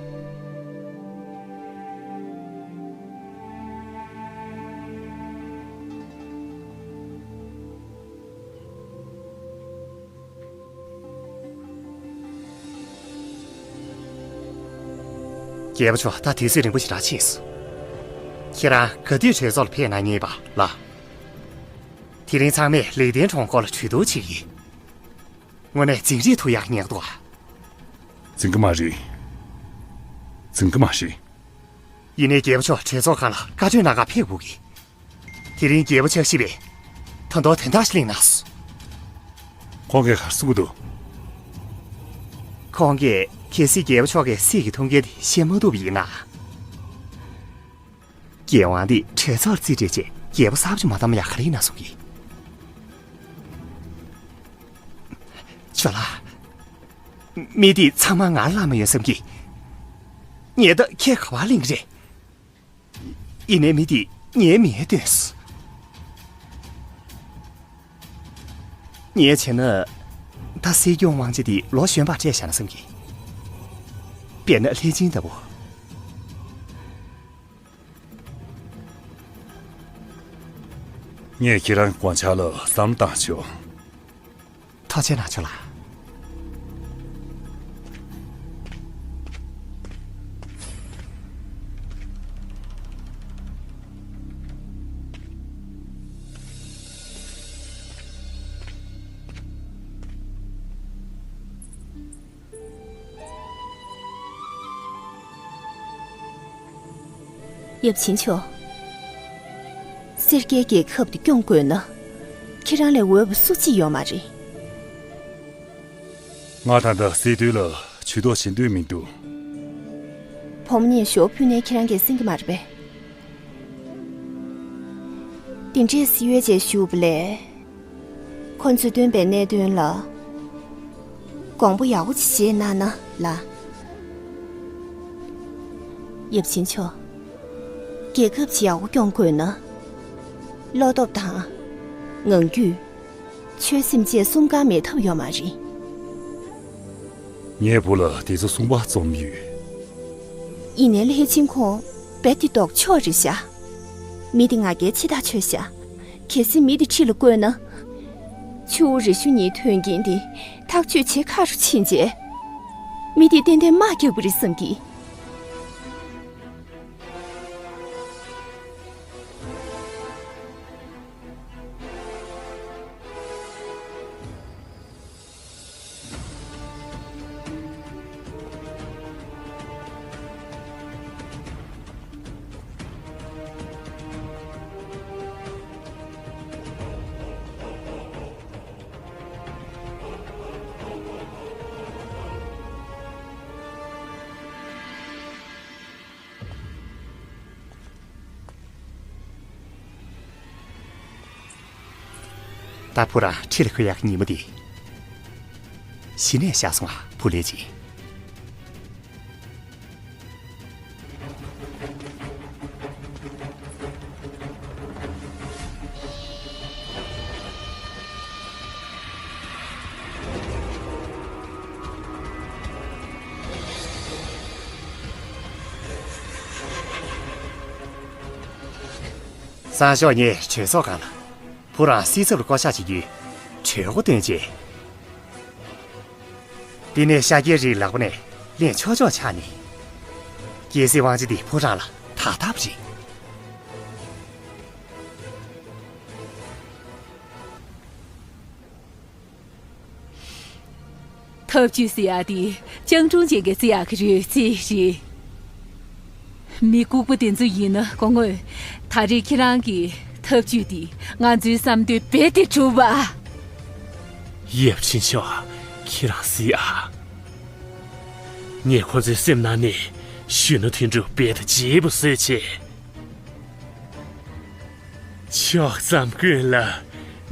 རྒྱལ་པོ་མཆོག་ད་དུས་ཚོད་རིང་པོ་ཞེ་དྲག་ཕྱིན་སོང་། ཁྱེད་རང་ག་དུས་གྲོས་ཚོགས་ལ་ཕེབས་གནང་ངེས་པ་ལགས། དེ་རིང་ཚང་མས་ལེགས་ལྡན་གྲོང་སྐོར་ལ་གྲོས་བསྡུར་བྱེད་ཀྱི་ཡིན། དངོས་གནས་འཛིང་རེས་ཐུབ་ཡག་ཉེན་ཁ་འདུག་ཨ། འཛིང་གི་མ་རེད། འཛིང་གི་མ་རེད། ཡིན་ནའི་རྒྱལ་པོ་མཆོག་གྲོས་ཚོགས་ཁང་ལ་བཀའ་ཆོས་གནང་གར་ཕེབས་དགོས་ཀྱི། དེ་རིང་རྒྱལ་པོ་ཕྱག་བཞེས་པས་ད་དུང་དོན་དག་ཞིག་གླེང་གནང་སོང་། ཁོང་གིས་ག་རེ་གསུང་གི་འདུག་ཁོང་གིས་གལ་སྲིད་རྒྱལ་པོ་མཆོག་གིས་སྲིད་ཀྱི་ཐུགས་འགན་དེ་བཞེས་མ་ཐུབ་པ་ཡིན་ན། རྒྱལ་དབང་དེ་གྲོས་ཚོགས་ལ་རྩིས་སྤྲད་རྗེས་རྒྱལ་པོ་གསར་པ་ཅིག་མ་བདམས་ན་ཡག་ག་རེ་ཡིན་ན་གསུང་གི། ཇོ་ལགས། མི་དེ་ཚང་མ་ང་ལ་བླ་མ་ཡོད་བསམ་གི། ངས་ད་ཁས་ག་པར་ལེན་གི་རེད། ཡིན་ནའི་མི་དེ་ངའི་མིང་ཡང་བཏོན་སོང་། ངས་བྱས་ན། ད་སྲིད་སྐྱོང་དབང་ཆ་དེ་ལོ་གཞོན་པར་སྤྲད་བཞག་ན་བསམ་གི། དཔེར་ན་ལྷས་བྱིན་ལྟ་བུ། ངས་ཁྱེད་རང་གི་དགོངས་འཆར་ལ་བསམ་བློ་བཏང་ཆོག་ཐུགས་རྗེ་གནང་ཆོག་ལགས། ཡབ་ཆེན་མཆོག་སེར་སྐྱའི་རྒྱལ་ཁབ་འདི་སྐྱོང་དགོས་ན། ཁྱེད་རང་ལས་འོས་པ་སུ་གཅིག་ཡོད་མ་རེད། ང་ད་ལྟ་སྲིད་དོན་ལ་ཇུས་གཏོགས་བྱེད་འདོད་མི་འདུག་བུ་མོ་གཉིས་ཞོ་ཕུལ་ནས་ཁྱེད་རང་གིས་ཟིན་གྱི་མ་རེད་པས། དེ་འདྲའི་སྲིད་འོས་ཆེད་ཞུགས་པ་ལས། ཁོ་ཚོས་སྟོན་པའི་གནད་དོན་ལ་དགོངས་པ་ཡག་པོ་ཅིག་བཞེས་གནང་ན་ལ། ཡབ་ཆེན་མཆོག་རྒྱལ་ཁབ་ཅིག་ཡག་པོ་སྐྱོང་དགོས་ན། བློ་སྟོབས་དང་། ངང་རྒྱུད། ཆོད་སེམས་བཅས་གསུམ་ཀ་མེད་ཐབས་ཡོད་མ་རེད། ངའི་བུ་ལ་དེ་ཚོ་གསུངས་པ་རྩོམ་ཡོད། ཡིན་ནའི་ལྷས་བྱིན་ཁོང་རྦད་དེ་ལྡོག་ཕྱོགས་རེད་ཤག་མི་དེ་ང་རྒྱལ་ཆེ་ཐག་ཆོད་ཤག་གལ་སྲིད་མི་དེ་ཁྲིད་ལ་བསྐོས་ན། ཆུ་བོ་རི་ཤུ་གཉིས་ཐོན་རྐྱེན་དེ་ཐག་གཅོད་བྱེད་ཁག་རུ་ཕྱིན་རྗེས། མི་དེ་ཏན་ཏན་དམག་རྒྱག་པ་རེད་བསམ་གི། ད་བུ་རང་ཁྲིད་ལ་འཁོད་ཡག་གི་ཉིན་མོ་དེ། གཞི་ནས་ཤར་སོང་ཨ། བུ་ལས་ཅི། སང་ཞོགས་ངས་གྲོས་ཚོགས་སྒང་ལ། བུ་རང་སྲིད་ཚབ་ལ་བསྐོ་གཞག་བྱེད་རྒྱུའི་གྲོས་འགོ་བཏོན་རྗེས། དེ་ནས་ཤཱཀྱའི་རིའི་ལག་པ་ནས་ལེན་ཆོག་ཆོག་ཆགས་ནས། རྒྱལ་སྲིད་དབང་ཆ་དེ་བུ་རང་ལ་ད་ལྟ་བུ་རེད། ཐབས་ཇུས་ཟེར་ཡག་དེ་སྤྱང་གྲུང་ཅན་གྱིས་བརྩི་ཡག་གི་རོལ་རྩེད་རེད། མི་ལྐུགས་པ་དེ་ཚོ་ཡིན་ན་དགོངས་དག། ད་རེས་ཁྱེད་རང་གི་ཐབས་ཇུས་དེ་ང་ཚོའི་བསམ་འདུན་རྦད་དེ་གྲུབ་པ། ཡབ་ཆེན་མཆོག་ཁྱེད་རང་གཟིགས་ཨ། ངས་ཁོ་ཚོའི་སེམས་ནང་ནས་གཞོན་ནུ་དོན་གྲུབ་རྦད་དེ་བརྗེད་པ་བཟོས་བྱས། ཕྱོགས་མཚམས་ཀུན་ལ་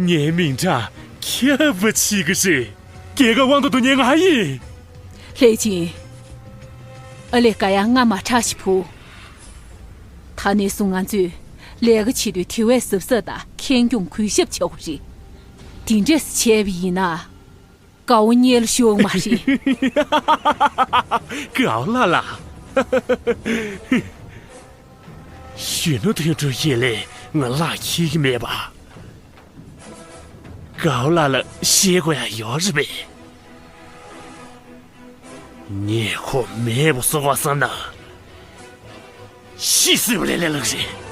ངའི་མིང་གྲགས་ཁྱབ་པ་བྱེད་ཀྱི་རེད། རྒྱལ་ཁབ་དབང་དུ་བསྡུ་མཁན་ང་ཡིན། ལྷས་སྦྱིན། ཨ་ལས་ཀ་ཡང་རྔ་མ་ཁྲག་ཞིག་ཕུ། ད་ནས་བཟུང་ང་ཚོས་ལས་ཀ་བྱེད་དུས་དེ་བས་གཟབ་གཟབ་དང་ཁེངས་སྐྱུང་གུས་ཞབས་བྱེད་དགོས་རེད། དེ་འདྲས་བྱས་པ་ཡིན་ན། དགའ་བོ་རྙེད་ལ་ཞུགས་མ་རེད། དགའ་བོ་ལགས་ལགས། གཞོན་ནུ་དོན་གྲུབ་ཡིན་ལས་ང་ལག་འཁྱེར་གྱི་མེད་པ། དགའ་བོ་ལགས་ལ་བཤད་དགོས་ཡག་ཡོད་རེད་པས། ངས་ཁོ་མེད་པ་བཟོ་དགོས་བསམ་ན། ཤི་སྲིད་པ་ལས་ལས་སླ་རེད།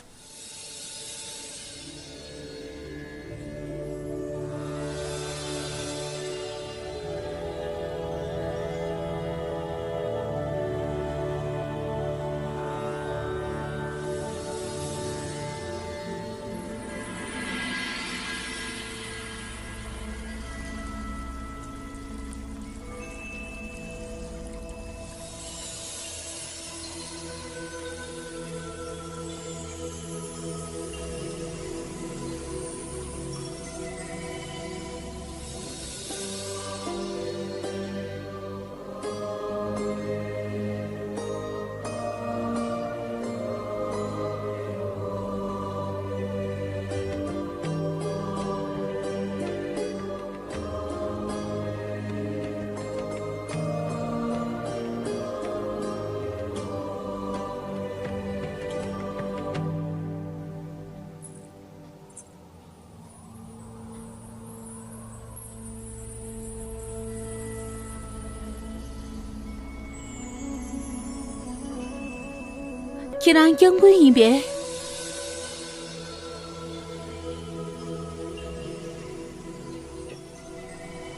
ཁྱེད་རང་སྐྱབས་མགོན་ཡིན་པས།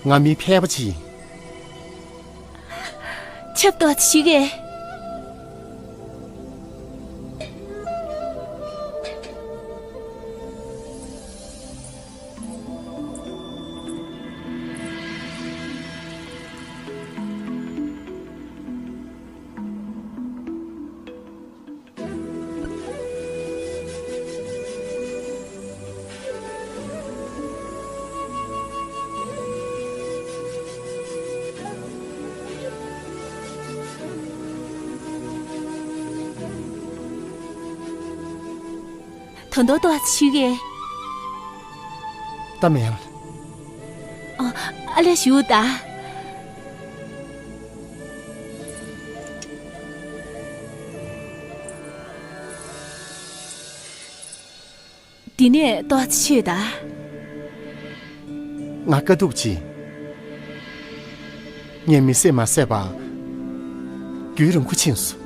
ང་མི་ཕལ་པ་ཅིག་ཡིན། ཆབ་ཏོག་ཅིག་གས། ད་དུང་ཏོག་ཙམ་ཞུ་གི། ད་མེད། ཨ། ཨ་ལས་ཞུ་ད། འདི་ནས་ཏོག་ཙམ་ཆོད་ད། ང་དཀའ་སྡུག་ཅིག་ངས་མི་བསད་མ་བསད་པ། རྒྱུན་རིང་པོ་ཕྱིན་སོང་།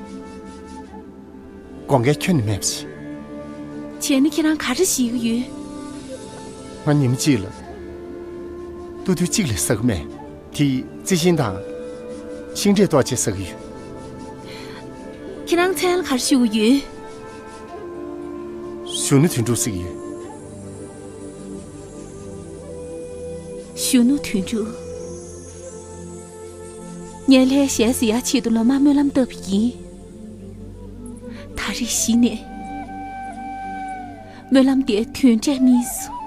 དགོངས་འགལ་ཁྱོན་ནས་མེད་པ་ཞིག་བྱས་ན་ཁྱེད་རང་ག་རེ་ཞིག་ཡོད། ང་ཉིན་མོ་གཅིག་ལ་ཏུ་ཏུ་གཅིག་ལས་ཟ་གི་མེད། དེ་རྩི་ཤིང་དང་། ཤིང་འབྲས་ཏོག་ཅིག་ཟ་གི་ཡོད། ཁྱེད་རང་མཚན་ལ་ག་རེ་ཞུ་གི་ཡོད། གཞོན་ནུ་དོན་གྲུབ་ཟེར་གི་ཡོད། གཞོན་ནུ་དོན་གྲུབ། ངས་ལྷའི་ཞལ་གཟིགས་ཡག་ཆེད་དུ་ལོ་མང་སྨོན་ལམ་བཏབ་པ་ཡིན། ད་རེས་གཞི་ནས། སྨོན་ལམ་དེ་དོན་འབྲས་སྨིན་སོང་།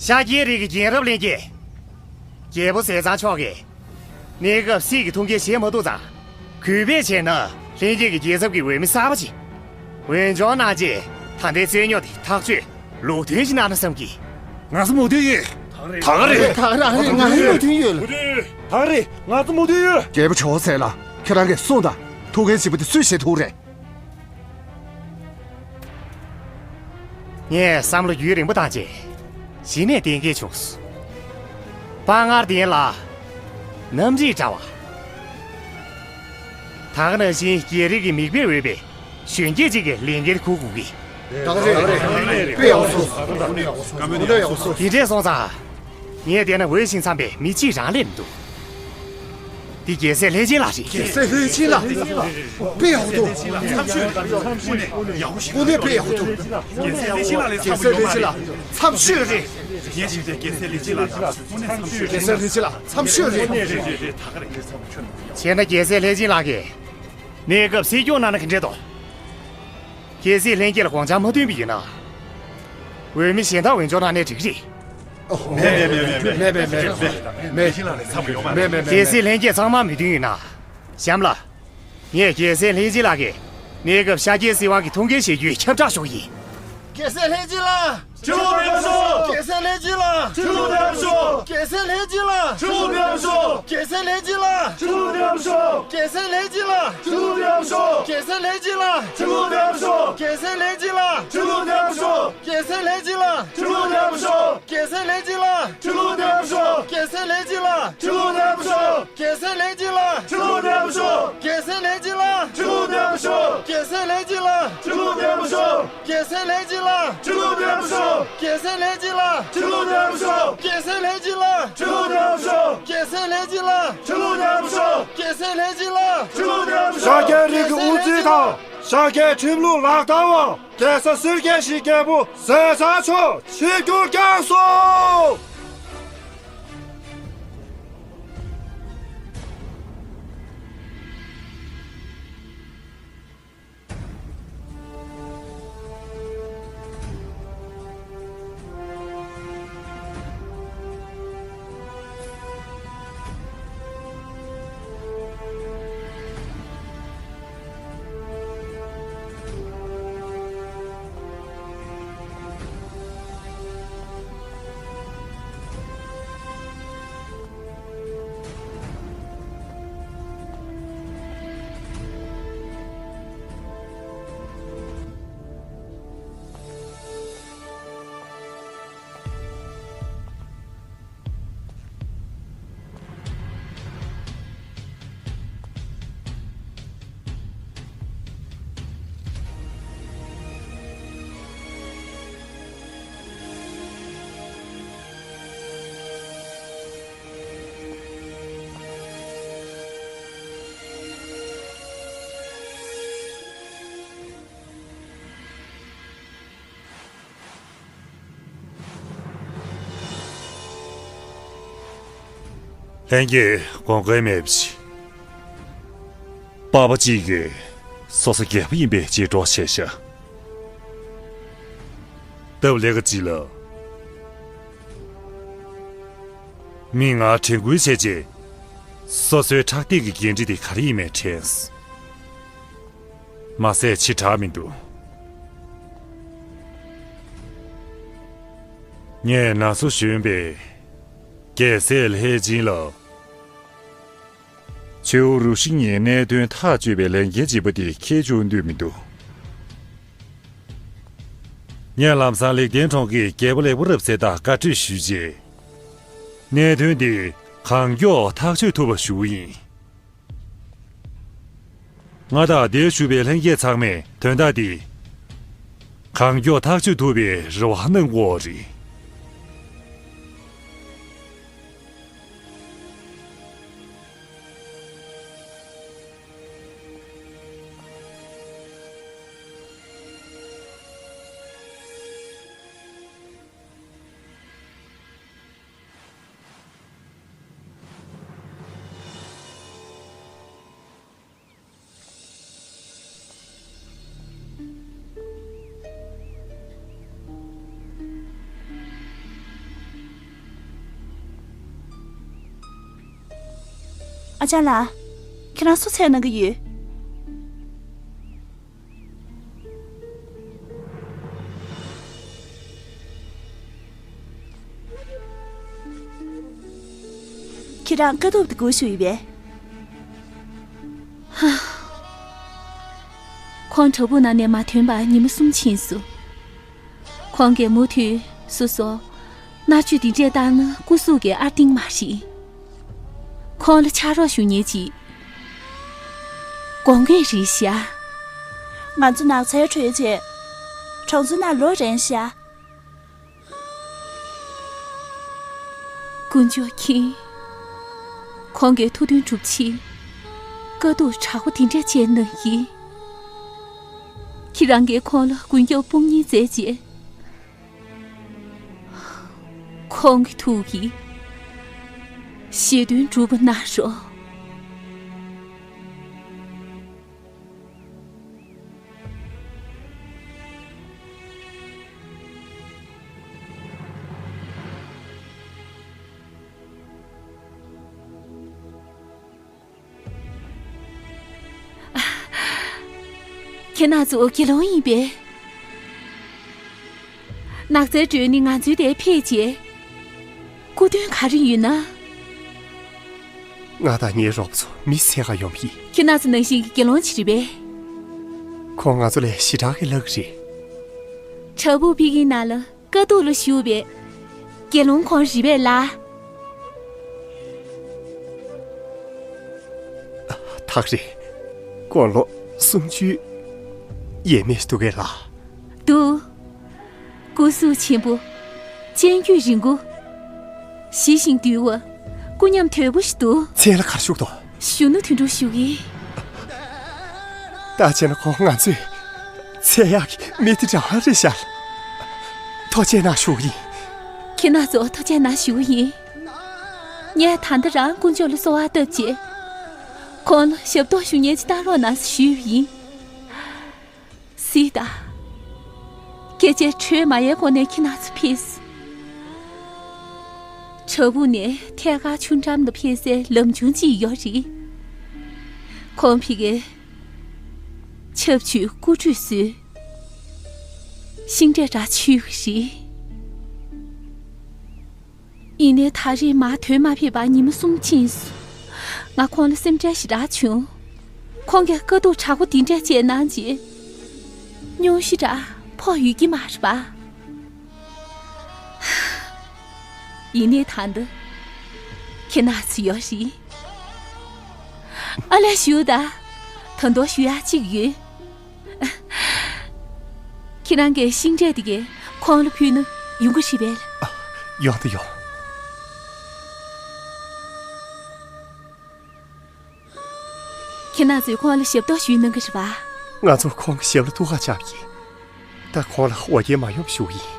ཤཱཀྱའི་རིགས་ཀྱི་རྒྱལ་རབས་ལྷན་རྒྱས། རྒྱལ་པོ་ཟས་གཙང་མཆོག་གིས་གནས་སྐབས་སྲིད་ཀྱི་ཐུགས་འགན་བཞེས་མ་ཐུབ་ཙང་། གུས་པས་བྱས་ན་ལྷན་རྒྱས་ཀྱི་རྒྱལ་ཚབ་ཀྱི་འོས་མི་གསར་པ་ཅིག། འོས་སྦྱོར་གནང་རྗེས་ད་ལྟའི་རྩོད་རྙོག་དེ་ཐག་གཅོད་ལུགས་མཐུན་ཞིག་གནང་ན་བསམ་གི། ང་ཚོ་མོས་མཐུན་ཡོད། ད་ག་རེད། ད་ག་རེད། ང་ཚོ་མོས་མཐུན་ཡོད། ད་ག་རེད། ང་ཚོ་མོས་མཐུན་ཡོད། རྒྱལ་པོ་ཇོ་བོ་རྗེ་ལགས། ཁྱེད་རང་གིས་གསུངས་དང་། ཐུགས་འགན་བཞེས་པ་དེ་སུས་བཞེས་ཐུབ་རེད། ངས་བསམ་བློ་རྒྱུན་རིང་པོ་བཏང་རྗེས་གཞི་ནས་གཏན་འཁེལ་བྱུང་སོང་། དཔའ་ངར་ལྡན་ལ་རྣམ་རིག་བཀྲ་བ། ད་ག་ནང་བཞིན་རྒྱལ་རིགས་ཀྱི་མིག་དཔེ་འོས་པའི་གཞོན་སྐྱེས་ཅིག་གི་ལས་འགན་འཁུར་དགོས་ཀི། ད་ག་རེད། དཔེ་ཡག་སོང་། དཔེ་ཡག་སོང་། དེ་འདྲས་སོང་ཙང་། ངས་བལྟས་ན་འོས་ཤིང་འཚམས་པའི་མི་གཅིག་རང་སླེབས་མི་འདུག། འདི་རྒྱལ་སྲས་ལྷས་བྱིན་ལགས་རེད། རྒྱལ་སྲས་ལྷས་བྱིན་ལགས། དཔེ་ཡག་པོ་འདུག། དངོས་གནས་དཔེ་ཡག་པོ་འདུག། རྒྱལ་སྲས་ལྷས་བྱིན་ལགས་མཚམས་ཤོད་རེད། ངས་བྱས་ཏེ་རྒྱལ་སྲས་ལྷས་བྱིན་ལགས་དངོས་གནས་མཚམས་ཤོད་རེད། རྒྱལ་སྲས་ལྷས་བྱིན་ལགས་མཚམས་ཤོད་རེད། རེད་རེད་རེད། ད་ག་རེད། བྱས་ན་རྒྱལ་སྲས་ལྷས་བྱིན་ལགས་ཀྱིས་གནས་སྐབས་སྲིད་སྐྱོང་གནང་ན་ག་འདྲས་འདུག། གལ་སྲིད་ལྷན་རྒྱས་ལ་དགོངས་འཆར་མ་བཏོན་པ་ཡིན་ན། འོས་མི་གཞན་དག་འོས་སྦྱོར་གནང་ནའི་འགྲིག་གི་རེད། མེད་མེད་མེད་མེད་མེད། གལ་སྲིད་ལྷན་རྒྱས་ཚང་མ་མོས་མཐུན་ཡོད་ན། གཤམ་ལ། ངས་རྒྱལ་སྲས་ལྷས་བྱིན་ལགས་ཀྱིས་གནས་སྐབས་ཤཱཀྱའི་སྲིད་དབང་གི་ཐུགས་འགན་བཞེས་རྒྱུའི་ཁྱབ་བསྒྲགས་ཞུ་གི་ཡིན། རྒྱལ་སྲས་ལྷས་བྱིན་ལགས། ཕྱི་ལོགས་ཕེབས་ཤོག། རྒྱལ་སྲས་ལྷས་བྱིན་ལགས། ཕྱི་ལོགས་ཕེབས་ཤོག། རྒྱལ་སྲས་ལྷས་བྱིན་ལགས། ཕྱི་ལོགས་ཕེབས་ཤོག། རྒྱལ་སྲས་ལྷས་བྱིན་ལགས། ཕྱི་ལོགས་ཕེབས་ཤོག། རྒྱལ་སྲས་ལྷས་བྱིན་ལགས། ཕྱི་ལོགས་ཕེབས་ཤོག། རྒྱལ་སྲས་ལྷས་བྱིན་ལགས། ཕྱི་ལོགས་ཕེབས་ཤོག། རྒྱལ་སྲས་ལྷས་བྱིན་ལགས། ཕྱི་ལོགས་ཕེབས་ཤོག། རྒྱལ་སྲས་ལྷས་བྱིན་ལགས། ཕྱི་ལོགས་ཕེབས་ཤོག། རྒྱལ་སྲས་ལྷས་བྱིན་ལགས། ཕྱི་ལོགས་ཕེབས་ཤོག། རྒྱལ་སྲས་ལྷས་བྱིན་ལགས། ཕྱི་ལོགས་ཕེབས་ཤོག། རྒྱལ་སྲས་ལྷས་བྱིན་ལགས། ཕྱི་ལོགས་ཕེབས་ཤོག། རྒྱལ་སྲས་ལྷས་བྱིན་ལགས། ཕྱི་ལོགས་ཕེབས་ཤོག། རྒྱལ་སྲས་ལྷས་བྱིན་ལགས། ཕྱི་ལོགས་ཕེབས་ཤོག། རྒྱལ་སྲས་ལྷས་བྱིན་ལགས། ཕྱི་ལོགས་ཕེབས་ཤོག། རྒྱལ་སྲས་ལྷས་བྱིན་ལགས། ཕྱི་ལོགས་ཕེབས་ཤོག། རྒྱལ་སྲས་ལྷས་བྱིན་ལགས། ཕྱི་ལོགས་ཕེབས་ཤོག། རྒྱལ་སྲས་ལྷས་བྱིན་ལགས། ཕྱི་ལོགས་ཕེབས་ཤོག། རྒྱལ་སྲས་ལྷས་བྱིན་ལགས། ཕྱི་ལོགས་ཕེབས་ཤོག། ཤཱཀྱའི་རིགས་ཀྱི་དབུ་རྩེ་དང་། ཤཱཀྱའི་ཁྲིམས་ལུགས་ལག་བསྟར་བ། རྒྱལ་ས་སེར་སྐྱའི་གཞིས་རྒྱལ་པོ་ཟས་གཙང་མཆོག་ཆིབས་བསྒྱུར་བསྐྱངས་སོ། ལྷན་རྒྱས་དགོངས་འགལ་མེད་པ་ཞིག། པ་ཕ་གཅིག་གིས་སོ་སོ་རྒྱལ་པོ་ཡིན་པའི་རྗེས་གྲོགས་བྱས་ཤག། སྟབས་ལེགས་ཀ་ཅིག་ལ། མིག་སྔར་དྲན་སྐུལ་བྱས་རྗེས། སོ་སོའི་ཕྲག་སྟེང་གི་འགན་འཁྲི་དེ་ག་རེ་ཡིན་མིན་དྲན་སོང་། མ་ཟད་ཕྱི་དྲགས་མི་འདུག། ངས་ན་ཚོད་གཞོན་པས་རྒྱལ་སྲས་ལྷས་སྦྱིན་ལ། ཆེའུ་རུ་ཤི་ཉིད་གནད་དོན་ཐག་གཅོད་པའི་ལས་འགན་ལྗིད་པོ་དེ་འཁྱེར་འཇུག་འདོད་མི་འདུག། ངས་ལམ་སང་ལེགས་ལྡན་གྲོང་གི་རྒྱལ་པོ་ལེགས་པོ་རབ་གསལ་དང་བཀའ་གྲོས་ཞུས་རྗེས། གནད་དོན་འདི་གང་མགྱོགས་ཐག་གཅོད་ཐུབ་པ་ཞུ་གི་ཡིན། ང་དང་འདིར་བཞུགས་པའི་ལྷན་རྒྱས་ཚང་མས་དོན་དག་འདི་གང་མགྱོགས་ཐག་གཅོད་ཐུབ་པའི་རེ་བ་གནང་དགོས་རེད། ཨ་ཅག་ལགས། ཁྱེད་རང་སུ་འཚོལ་གནང་གི་ཡོད། ཁྱེད་རང་དཀའ་སྡུག་དེ་སྒུག་བཞུགས་ཡོད་པས། ཁོང་བྲག་ཕུག་ནང་ནས་མ་ཐོན་པར་ཉི་མ་གསུམ་ཕྱིན་སོང་། ཁོང་གིས་མུ་མཐུད་སོ་སོ་མནར་གཅོད་འདི་འདྲས་བཏང་ན་སྐུ་གཟུགས་ཀྱི་ཨར་ཏིང་མ་རེད། ཁོང་ལ་ཕྱག་རོགས་ཞུ་མཁན་ཅིག་དགོས་མཁན་རེད་ཤག་ང་ཚོ་ནགས་ཚལ་བྲོས་རྗེས་གྲོང་ཚོའི་ནང་ལོག་རན་ཤག་དཀོན་མཆོག་མཁྱེན། ཁོང་གིས་ཐུགས་འདུན་སྒྲུབ་ཆེད་དཀའ་སྡུག་དྲག་པོ་འདི་འདྲས་སྤྱད་གནང་ཡིན། ཁྱེད་རང་གིས་ཁོང་ལ་མགོན་སྐྱབས་དཔུང་གཉེན་མཛད་རྗེས། ཁོང་གི་ཐུགས་ཀྱི་བཞེད་དོན་འགྲུབ་པ་གནང་རོགས། ཁྱེད་རང་ཚོ་དགེ་སློང་ཡིན་པས། ནགས་ཚལ་བྲོས་ནས་ང་ཚོའི་དེར་ཕེབས་རྗེས། སྐུ་མདུན་ག་རེ་ཡོད་ན། ང་དང་ངའི་རོགས་པ་ཚོ་མི་འཚོལ་ག་ཡོང་བ་ཡིན། ཁྱེད་རང་ཚོ་ནང་བཞིན་གྱི་དགེ་སློང་ཅིག་རེད་པས། ཁོང་ང་ཚོ་ལས་ཞེ་དྲག་གི་ལྷག་རེད། བྲག་ཕུག་ཕ་གིའི་ནང་ལ་དཀའ་སྡུག་ལ་བཞུགས་པའི་དགེ་སློང་ཁོང་རེད་པས་ལགས། ཐག་རེད། དགུང་ལོ་སུམ་ཅུ་ཡས་མས་འདུག་གས་ལགས། འདུག་སྐུ་གཟུགས་ཆེན་པོ། སྤྱན་དཀྱུས་རིང་པོ། ཞི་ཞིང་དུལ་བ། སྐུ་ཉམས་དོད་པོ་ཞིག་འདུག་མཚན་ལ་ག་རེ་ཞུ་གི་འདུག་གཞོན་ནུ་དོན་གྲུབ་ཞུ་གི། ད་བྱས་ན་ཁོང་ང་ཚོས་འཚོལ་ཡག་གི་མི་དེ་རང་རེད་ཤག་ཐུགས་རྗེ་གནང་ཞུ་གི་ཡིན། ཁྱེད་རང་ཚོ་ཐུགས་རྗེ་གནང་ཞུ་གི་ཡིན། ངས་ད་ལྟ་རང་དཀོན་མཆོག་ལ་གསོལ་བ་བཏབ་རྗེས། ཁོང་ལ་ཞབས་ཏོག་ཞུ་མཁན་ཅིག་བཏང་རོགས་གནང་ཞུས་པ་ཡིན། གཟིགས་དང་། སྐད་ཆ་འཕྲོས་མ་ཡལ་གོང་ནས་ཁྱེད་རྣམ་ཚོ་ཕེབས། བྲག་ཕུག་ནས་ཐད་ཀར་ཆུ་འགྲམ་དུ་ཕེབས་སའི་ལམ་ཆུང་ཅིག་ཡོད་རེད། ཁོང་ཕ་གིར་ཆབ་ཆུས་སྐུ་ཁྲུས་གསོལ། ཤིང་འབྲས་རག་ཆུ་རེད། ཡིན་ནའི་ད་རེས་མར་ཐོན་མ་ཕེབས་པར་ཉི་མ་གསུམ་ཕྱིན་སོང་། ང་ཁོང་ལ་སེམས་ཁྲལ་ཞེ་དྲག་བྱུང་། ཁོང་གིས་དཀའ་སྡུག་དྲག་པོ་འདི་འདྲ་སྤྱད་གནང་རྗེས། སྙུང་གཞི་འདྲ་ཕོག་ཡོད་ཀྱི་མ་རེད་པ། ཡིན་ནའི་ད་འདི། ཁྱེད་རྣམ་ཚོ་ཡོད་རེད། ཨ་ལས་ཞུ་ད། ད་དུང་ཞུ་ཡག་གཅིག་ཡོད། ཁྱེད་རང་གིས་ཤིང་འབྲས་དེ་གས་ཁོང་ལ་ཕུལ་ན་ཡོང་གི་རེད་པས། ཡོང་དང་ཡོང་། ཁྱེད་རྣམ་ཚོས་ཁོང་ལ་ཞབས་ཏོག་ཞུས་གནང་གི་རེད་པ། ང་ཚོ་ཁོང་གི་ཞབས་ལ་ཐུགས་ཁུར་བཅངས་པ་ཡིན། ད་ཁོང་ལ་འོ་བརྒྱལ་མ་ཡོང་བ་ཞུ་གི་ཡིན།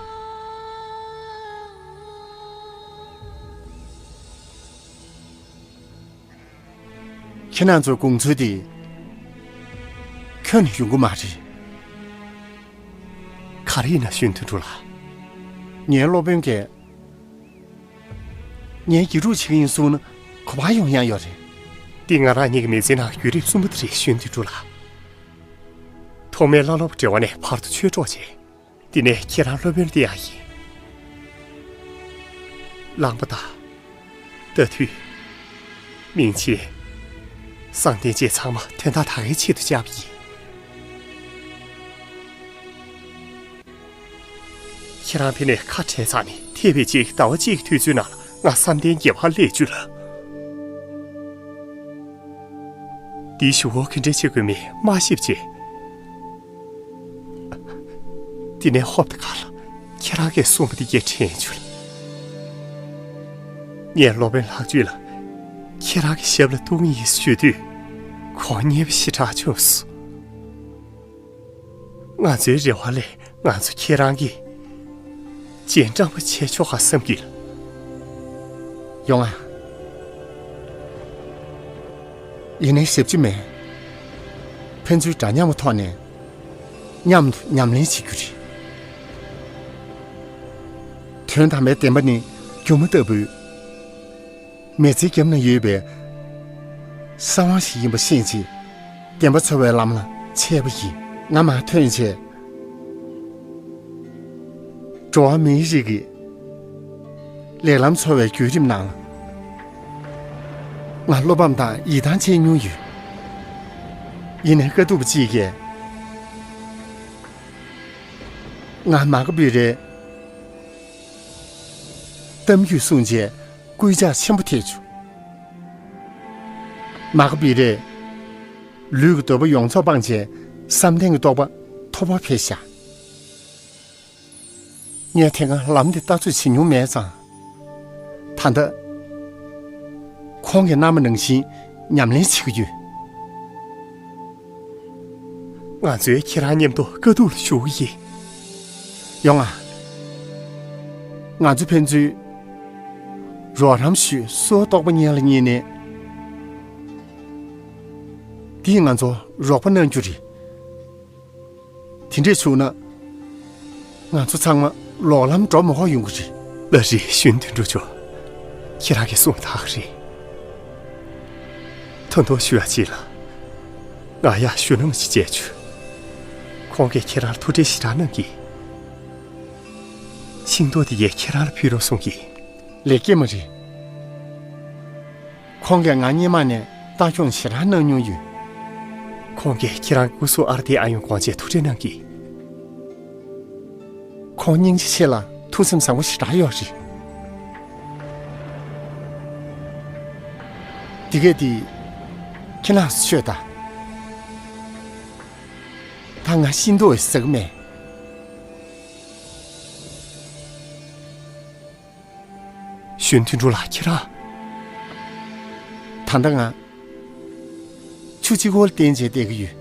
ཁྱེད་རྣམ་ཚོའི་དགོངས་ཚུལ་དེ་ཁྱོན་ནས་ཡོང་གི་མ་རེད། ག་རེ་ཡིན་ན་གཞོན་དོན་གྲུབ་ལགས། ངའི་སློབ་དཔོན་གྱིས་ངའི་དགེ་ཕྲུག་བྱེད་ཀྱི་ཡིན་གསུངས་ན་ག་པར་ཡོང་ཡག་ཡོད་རེད། འདི་ང་རང་ཉིད་ཀྱི་མི་ཚེའི་ནང་གི་བརྒྱུད་རིམ་གསུམ་པ་དེ་རེད། གཞོན་དོན་གྲུབ་ལགས། ཐོག་མའི་བླ་སློབ་འབྲེལ་བ་ནས་བར་དུ་ཆོས་གྲོགས་བྱས། དེ་ནས་ཁྱེད་རང་སློབ་དཔོན་ལ་བསྟེན་ཡག་ཡིན། གླང་པོ་དང་། རྟ་ཐུལ། མིང་ཆེན། བསམ་གཏན་བཅས་ཚང་མ་དོན་དག་ད་གའི་ཆེད་དུ་བཅར་བ་ཡིན། ཁྱེད་རང་ཕ་ནས་ཁ་བྲལ་ཚར་ནས་ཐེག་པའི་ཆེད་ཟླ་བ་གཅིག་གི་དུས་ཚོད་ནང་ལ་ང་བསམ་གཏན་བརྒྱད་པར་སླེབས་བཅུག་ལ། འདིའི་གཞུག་གུ་ག་འདྲ་བྱེད་དགོས་མིན་མ་ཤེས་པ་བྱས། དེ་ནས་ཧོབ་ཏེ་ཁ་ལ་ཁྱེད་རང་གིས་གསུངས་པ་དེ་གས་དྲན་བྱུང་། ངས་སློབ་དཔོན་ལྷག་སྤྱོད་ལ་ཁྱེད་རང་གི་ཞབས་ལ་གཏོང་གི་ཡིན་ཞུ་དུས་ཁོང་མཉེས་པོ་ཞེ་དྲག་བྱུང་སོང་། ང་ཚོའི་རེ་བ་ལས་ང་ཚོ་ཁྱེད་རང་གིས་རྗེས་འབྲང་པོ་བྱས་ཆོག་ག་བསམ་གྱི། ཡོང་ཨ། ཡིན་ནའི་ཞབས་ཕྱི་མེད། ཕན་ཚུན་འདྲ་མཉམ་གྱི་ཐོག་ནས་མཉམ་དུ་ཉམས་ལེན་བྱེད་རྒྱུ་རེད། དོན་དམ་པའི་བདེན་པ་ནི་སྒྱུ་མ་ལྟ་བུའི་མི་ཚེའི་རྒྱབ་ན་ཡོད་པའི་ གསང་བ་ཞིག་ཡིན་པ་ཤེས་རྗེས། བདེན་པ་འཚོལ་བའི་ལམ་ལ་ཆས་པ་ཡིན། ང་མར་ཐོན་རྗེས། འགྲོ་བ་མིའི་རིགས་ཀྱི་ལེགས་ལམ་འཚོལ་བའི་བརྒྱུད་རིམ་ནང་ལ། ང་བློ་ཕམ་དང་ཡིད་ཐང་ཆད་མྱོང་ཡོད། ཡིན་ནའི་དཀའ་ཐུབ་ཅིག་གིས་ང་མ་ག་བི་རའི་གཏམ་རྒྱུད་གསུངས་རྗེས་སྐུལ་ལྕག་ཆེན་པོ་ཐེབས་བྱུང་། མ་ག་བི་རའི་ལུས་ཀྱི་འདོད་པ་ཡོངས་རྫོགས་སྤངས་རྗེས་བསམ་གཏན་གྱི་རྟོགས་པ་མཐོ་པོར་འཕེལ་བཞག་ངས་དེ་སྔ་ལམ་དེ་ལྟ་ཚོད་བྱེད་མྱོང་མེད་ཙང་། ད་ལྟ་ཁོང་གི་མནའ་མ་ནང་བཞིན་ཉམས་ལེན་བྱེད་ཀྱི་ཡོད། ང་ཚོས་ཁྱེད་རང་མཉམ་དུ་དཀའ་སྡུག་ལ་ཞུགས་ཀྱི་ཡིན། ཡོང་ང་། ང་ཚོ་ཕན་ཚུན་རོགས་རམ་ཞུས་སོ་རྟོགས་པ་གཉེན་ལ་གཉིས་ནས། འདིས་ང་ཚོ་རོགས་པ་གནང་རྒྱུ་རེད། དེ་འདྲས་བྱུང་ན། ང་ཚོ་ཚང་མ་ལོག་ལམ་འགྲོ་མི་ཧོ་ཡོང་གི་རེད། ལགས་རེད། ཞུན་དོན་གྲུབ་མཆོག་ཁྱེད་རང་གིས་གསུངས་ཐག་རེད། ད་དུང་ཞུ་ཡ་ཅིག་ལ། ང་ཡ་ཞུ་ནང་ཅིག་བྱས་ཆུ། ཁོང་གིས་ཁྱེད་རང་ལ་ཐུགས་ཁྲལ་ཞེ་དྲག་གནང་གི། ཤིང་ཏོག་དེ་ཡས་ཁྱེད་རང་ལ་ཕུལ་རོགས་གསུང་གི། ལས་ཀྱི་མ་རེད། ཁོང་གིས་ང་སྔོན་མ་ནས་ལྟ་སྐྱོང་ཞེ་དྲག་གནང་མྱོང་ཡོད། ཁོང་གིས་ཁྱེད་རང་སྐུ་གཟུགས་ཨར་ཏེ་ཨ་ཡོང་དགོངས་བྱས་ཐུགས་ཁྲལ་གནང་གི། ཁོང་སྙིང་རྗེ་ཆེ་ལ་ཐུགས་སེམས་བཟང་པོ་ཞེ་དྲག་ཡོད་རེད། དེ་གས་དེ་ཁྱེད་རང་ཤོད་ད། ད་ང་ཤིན་ཏུ་ཟ་གི་མེད། ཞུན་དོན་གྲུབ་ལགས་ཁྱེད་རང་། ད་ལྟ་ང་ཆུ་གཅིག་པོ་ལ་བརྟེན་བྱས་བསྡད་ཀྱི་ཡོད།